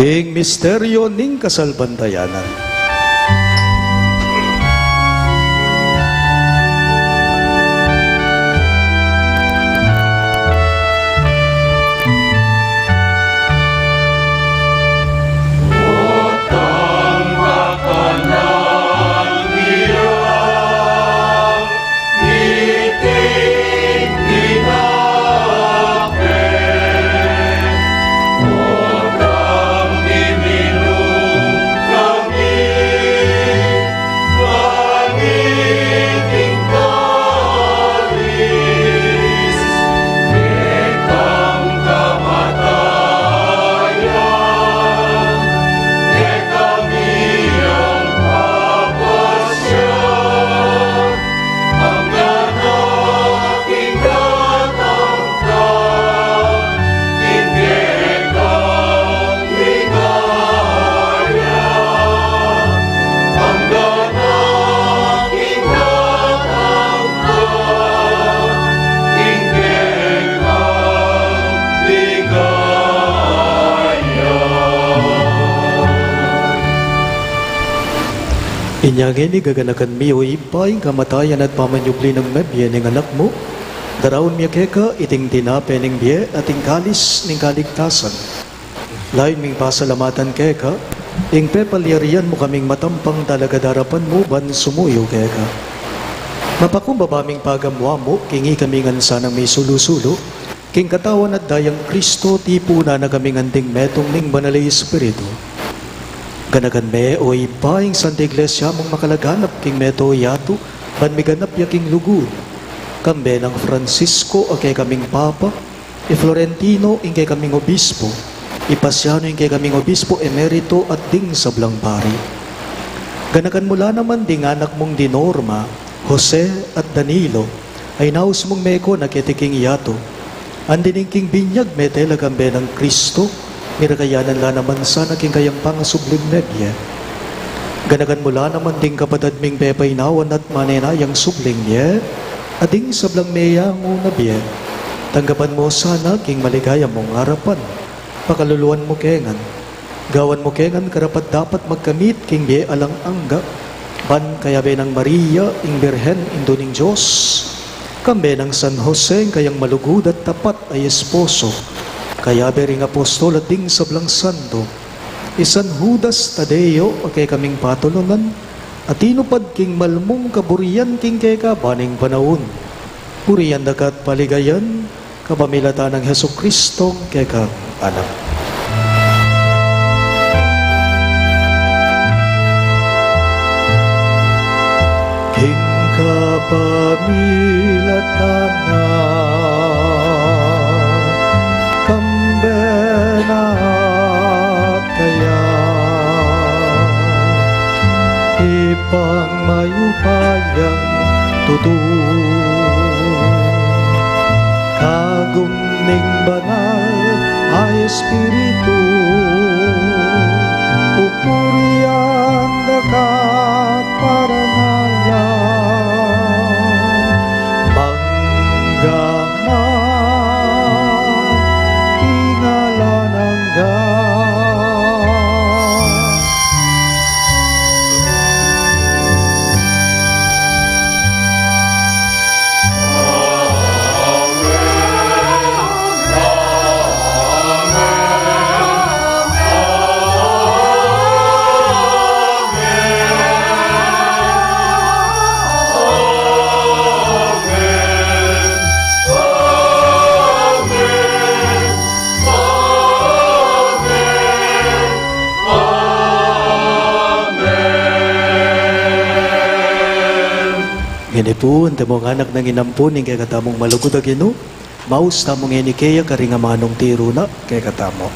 Ing misteryo ning kasalpantayanan. Ngeni gaganakan mi, O Ibpa, ing kamatayan at pamanyubli nang mebie ning Anak mu. Daraun mi keka iting tinape ning bie at ing kalis ning kaligtasan. Layun ming pasalamatan keka ing pepalyarian mu kaming matampang talagad arapan mu ban sumuyu keka. Mapakumbaba ming pagamuan mu king ikami ngan sanang misulu-sulu king katawan at dayang Kristo, tipunan na kaming anting metung ning Banal a Espiritu. Ganakan me, O Ibpa, ing Santa Iglesia mung makalaganap king mabilug a yatu, ban miganap ya king lugud. Kambe nang Francisco a kekaming Papa, i Florentino ing kekaming Obispo, i Pasiano ing kekaming Obispo Emerito at ding sablang pari. Ganakan mu la naman ding anak mung di Norma, Jose at Danilo, a inaus mung meko na keti king yatu. Andi ning king binyag mete la kambe nang Kristo, mirakayanan la naman sana king kayang pangasubling mebie. Ganakan mu la naman ding kapatad ming pepainawan at manenayang subling mie, at ding sablang meyangu na bie. Tanggapan mu sana king maligaya mung arapan. Pakaluluan mu ke ngan. Gawan mu ke ngan karapat-dapat magkamit king bie alang angga, ban kayabe nang Maria, ing Birhen, Indu ning Dios, kambe nang San Jose, ing kayang malugud at tapat a esposo, kayabe ring apostol at ding sablang santo, i San Judas Tadeo, a kekaming patulunan, a tinupad king malmung kaburian king keka ban ing panaun. Burian da ka at paligayan, kapamilatan nang Jesucristo, kekang Anak. King kapamilatan na, kambe na at kaya, Ibpang mayupayang tutu, kagum ning Banal a Espiritu, pupurian da ka at parangalan, mangga man king alang angga. Ngeni pu, antimong anak nang inampun ning kekatamung malugud a Ginu, maus tamu ngeni keya karing amanung tiru na kekatamu.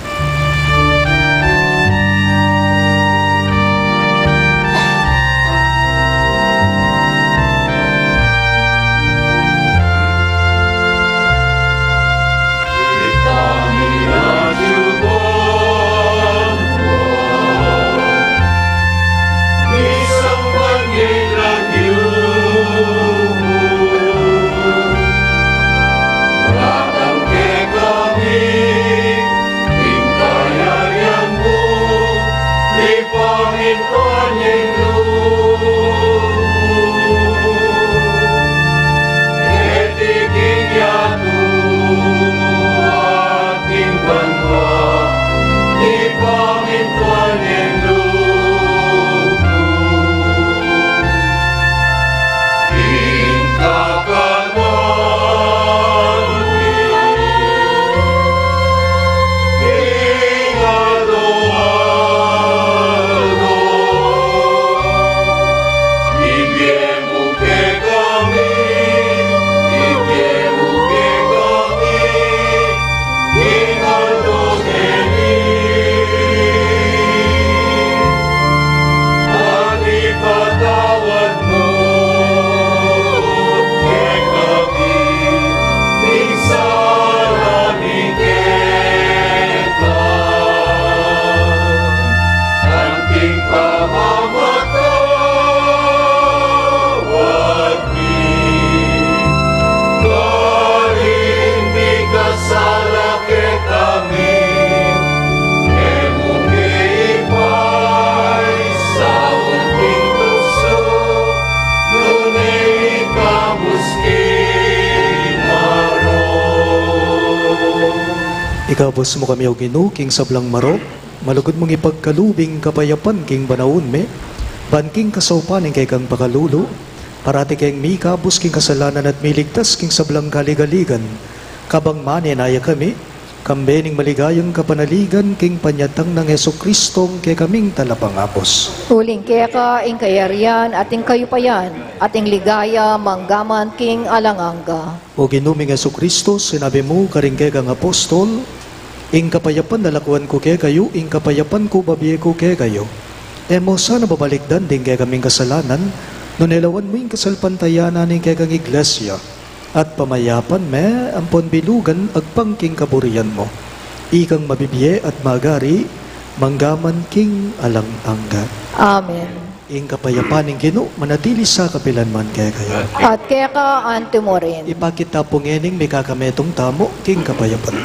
Ikabus mu kami, O Ginu, king sablang marok, malugud mung ipagkalub ing kapayapan king panaun mi, ban king kasaupan ning kekang pakalulu, parati keng mikabus king kasalanan at miligtas king sablang kaligaligan, kabang manenaya kami, kambe ning maligayang kapanaligan king panyatang nang Jesucristo a kekaming Talapangabus. Uling keka ing kayarian at ing kayupayan at ing ligaya manggaman king alang angga. O Ginu ming Jesucristo, sinabi mu karing kekang apostol, "Ing kapayapan lalakuan ku kekayu, ing kapayapan ku bibie ku kekayu." E mu sana babalikdan ding kekaming kasalanan, nune lawan mu ing kasalpantayanan ning kekang Iglesia, at pamayapan me ampon bilugan agpang king kaburian mu. Ikang mabibie at magari, manggaman king alang angga. Amen. Ing kapayapan ning Ginu manatili sa kapilan man kekayu. At keka anti mu rin. Ipakit ta pu ngening mikakametung tamu king kapayapan.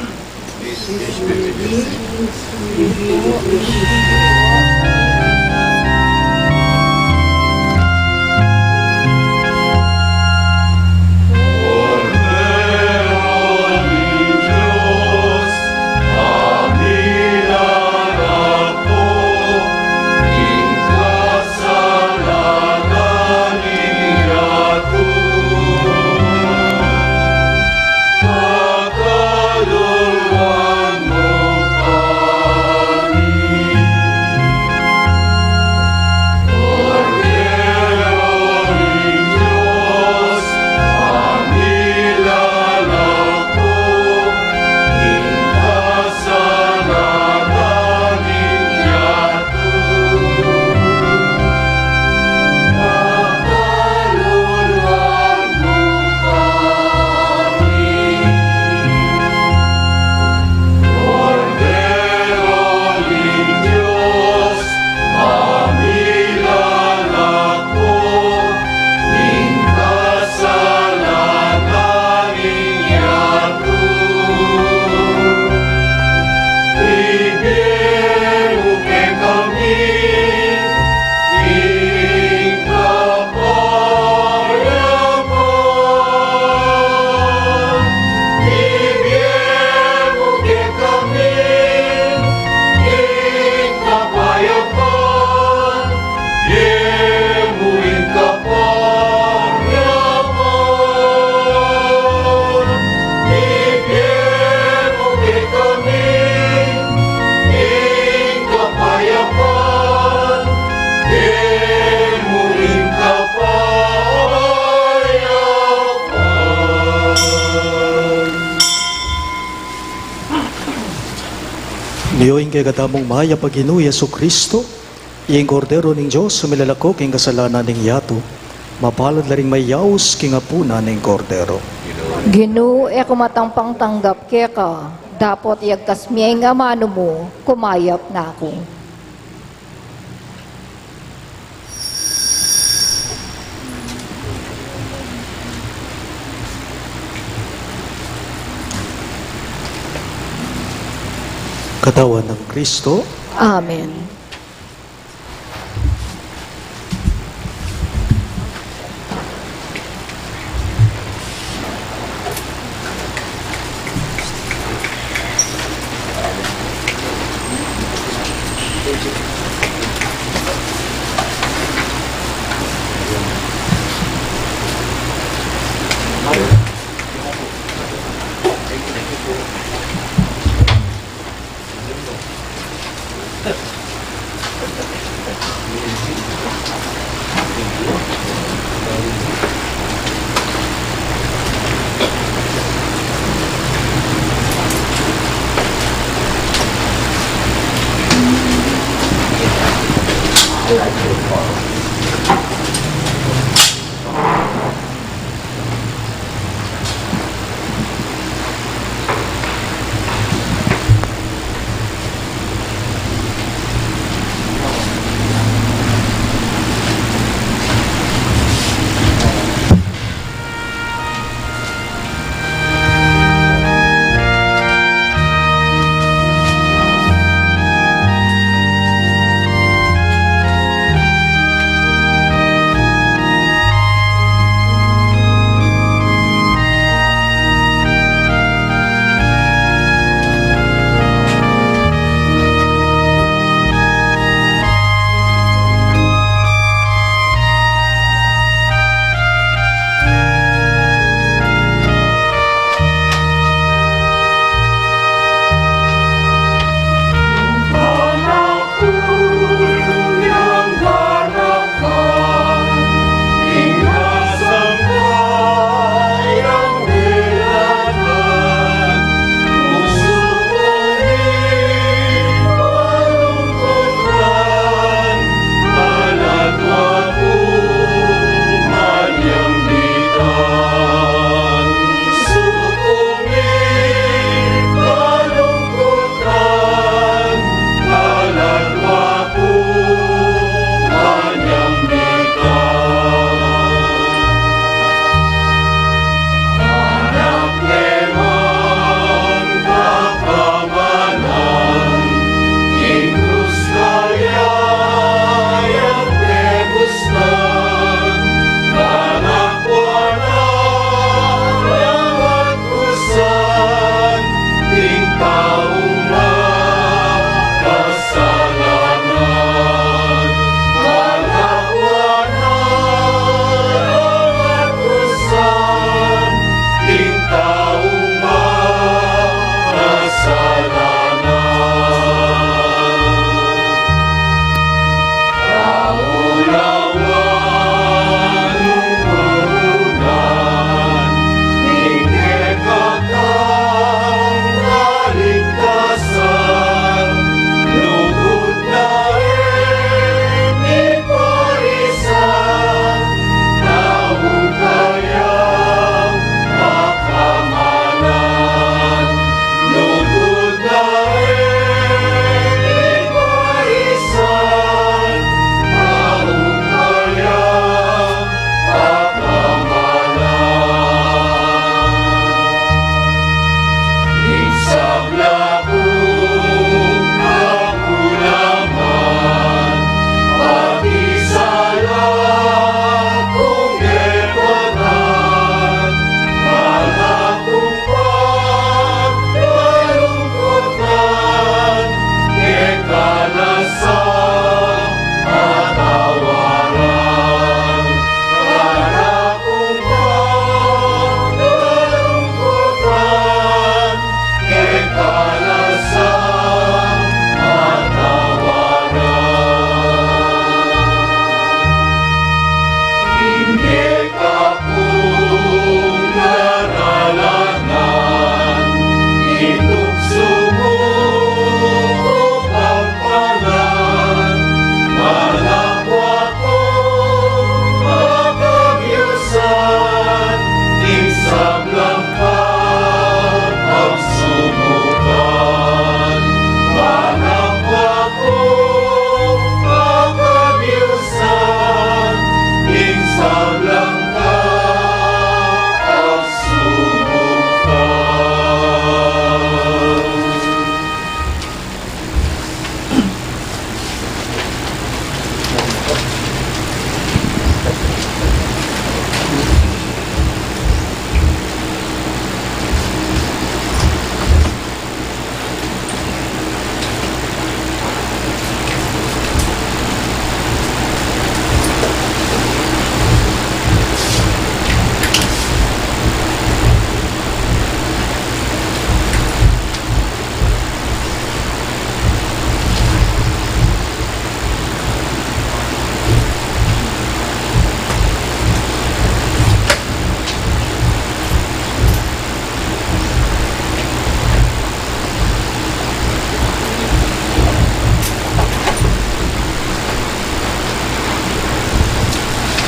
Nio ing kekatamung mayap a Ginu Jesucristo, ing Kordero ning Dios a milalako king kasalanan ning yatu, mapalad la ring mayaus king apunan ning Kordero. Ginu, e ku matampang tanggap keka, dapot iyagkas me ing amanu mu, kumayap na ku. Katawan nang Kristo. Amen.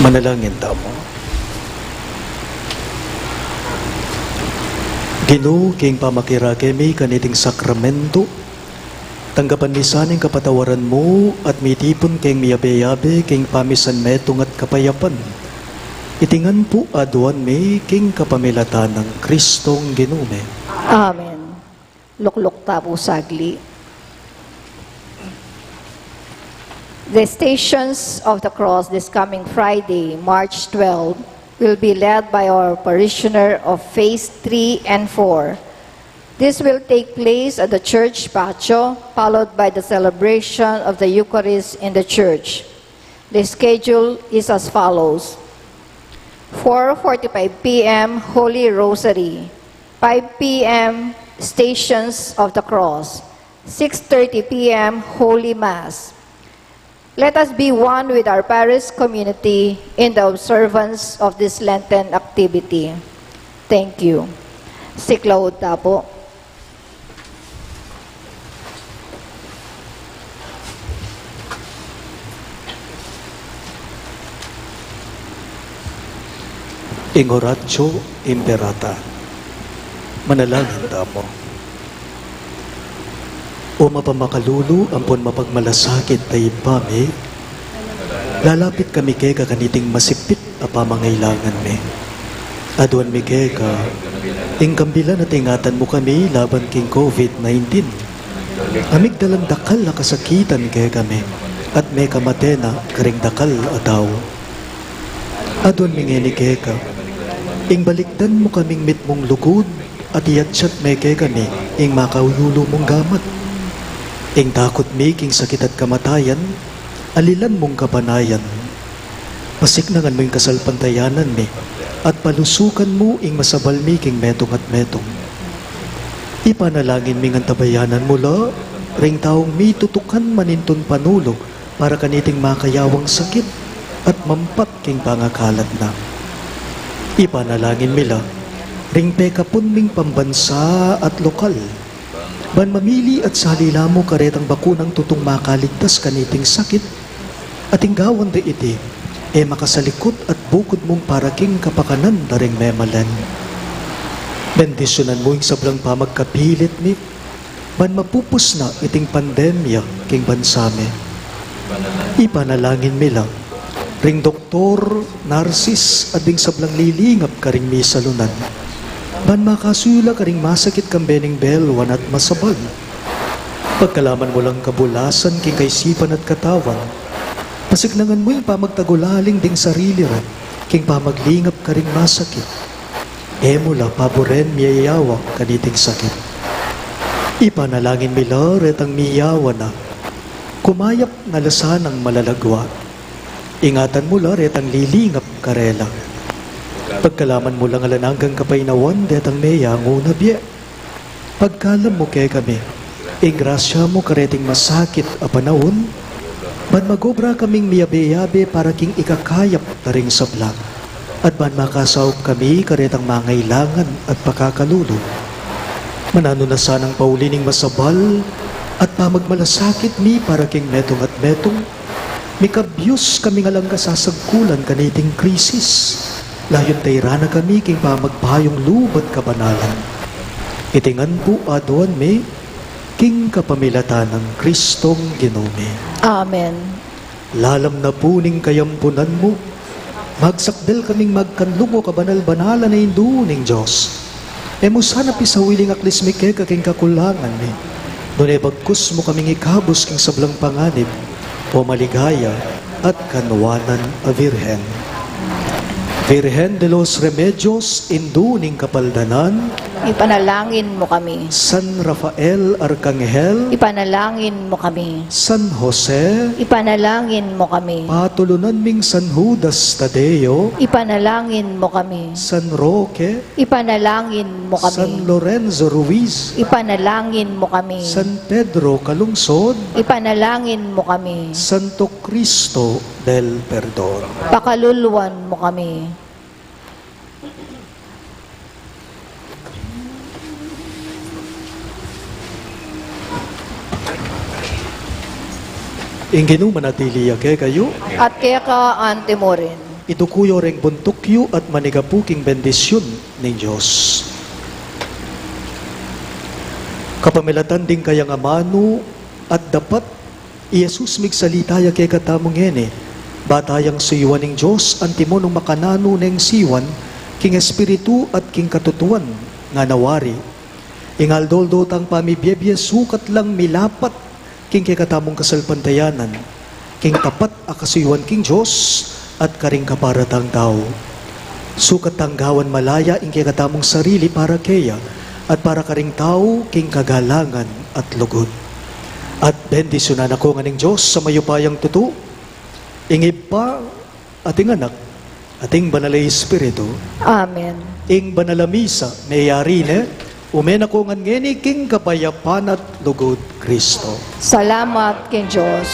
Manalangin tamu. Ginu, king pamakirake mi kaniting sakramento, tanggapan mi sa ning kapatawaran mu at mitipun keng miyabe-yabe king pamisan metung at kapayapan. Iti ngan pu aduan mi king kapamilatan nang Kristong Ginu mi. Amen. Lukluk ta pu sagli. The Stations of the Cross this coming Friday, March twelve, will be led by our parishioner of Phase three and four. This will take place at the church patio, followed by the celebration of the Eucharist in the church. The schedule is as follows: four forty-five p m, Holy Rosary; five p m, Stations of the Cross; six thirty p m, Holy Mass. Let us be one with our parish community in the observance of this Lenten activity. Thank you. Siklaud ta pu. Ing Oratio Imperata. Manalangin tamu. O mapamakalulu ampon mapagmalasakit a Ibpa mi, lalapit kami keka kaniting masipit a pamangailangan mi. Aduan mi keka ing kambilan at ingatan mu kami laban king COVID nineteen. Amigdalang dakal a kasakitan kekami, at mekamate na karing dakal a tau. Aduan mi ngeni keka ing balikdan mu kaming mitmung lugud, at iyatyat me kekami ing makauyulu mung gamat. Ing takut mi king sakit at kamatayan, alilan mung kapanayan. Pasiknangan mu ing kasalpantayanan mi, at palusukan mu ing masabal mi king metung at metung. Ipanalangin mi ngan tabayanan mu la ring taung mitutukan manintun panulu para kaniting makayawang sakit at mampat king pangakalat na. Ipanalangin mi la ring pekapun ming pambansa at lokal, ban mamili at salila mu karetang bakunang tutung makaligtas kaniting sakit, at ing gawan da iti, e makasalikut at bukud mung para king kapakanan da ring memalen. Bendisyunan mu ing sablang pamagkapilit mi, ban mapupus na iting pandemya king bansa mi. Ipanalangin mi la ring doktor, narsis, at ding sablang lilingap karing misalunan, ban makasuyu la karing masakit kambe ning belwan at masabal. Pagkalaman mu lang kabulasan king kaisipan at katawan, pasiknangan mu ing pamagtagulaling ding sarili ra king pamaglingap karing masakit. E mu la paburen miyayawa kaniting sakit. Ipanalangin mi la retang miyawa na, kumayap na la sanang malagwa. Ingatan mu la retang lilingap karela. Pagkalaman mu lang alang anggang kapaynawan detang meyangu na bie. Pagkalam mu kekami ing grasya mu kareting masakit a panaun, ban magobra kaming miyabe-yabe para king ikakayap da ring sabla, at ban makasaup kami karetang mangailangan at pakakalulu. Mananu na sanang pauli ning masabal at pamagmalasakit mi para king metung at metung, mikabyus kaming alang kasasagkulan kaniting krisis, layun tairan na kami king pamagpayung lub at kabanalan. Iti ngan pu aduan mi king kapamilatan nang Kristong Ginu mi. Amen. Lalam na pu ning kayampunan mu, magsakdal kaming magkanlung, o kabanal-banalan a Indu ning Dios. E mu sana pisawili ing aklis mi keka king kakulangan mi, nune bagkus mu kaming ikabus king sablang panganib, o maligaya at kanwanan a Virgen. Virgen de los Remedios, Indu ning Kapaldanan, ipanalangin mu kami. San Rafael Arkanghel, ipanalangin mu kami. San Jose, ipanalangin mu kami. Patulunan ming San Judas Tadeo, ipanalangin mu kami. San Roque, ipanalangin mu kami. San Lorenzo Ruiz, ipanalangin mu kami. San Pedro Calungsod, ipanalangin mu kami. Santo Cristo del Perdon, pakaluluan mu kami. Ing Ginu manatili ya kekayu. At keka anti mu rin. Iduku yu reng buntuk yu at manigapu king bendisyun ning Dios. Kapamilatan ding kayang amanu at dapat, i Jesus migsalita ya kekatamu ngeni, ba tayang suyuan ning Dios antimo nung makananu neng siyuan king espiritu at king katutuan, ngana wari. Ing aldo-aldo tang pamibiebie sukat lang milapat king kekatamung kasalpantayanan, king tapat a kasuyuan king Dios at karing kapara tang tau. Sukat tang gawan malaya ing kekatamung sarili para keya at para karing tau king kagalangan at lugud. At bendisyunan na ko ngan ning Dios a mayupayang tutu, ing Ibpa, at ing Anak, at ing Banal a Espiritu. Amen. Ing Banal a Misa meyari ne, ume na ko ngan ngeni king kapayapan at lugud Kristo. Salamat king Dios.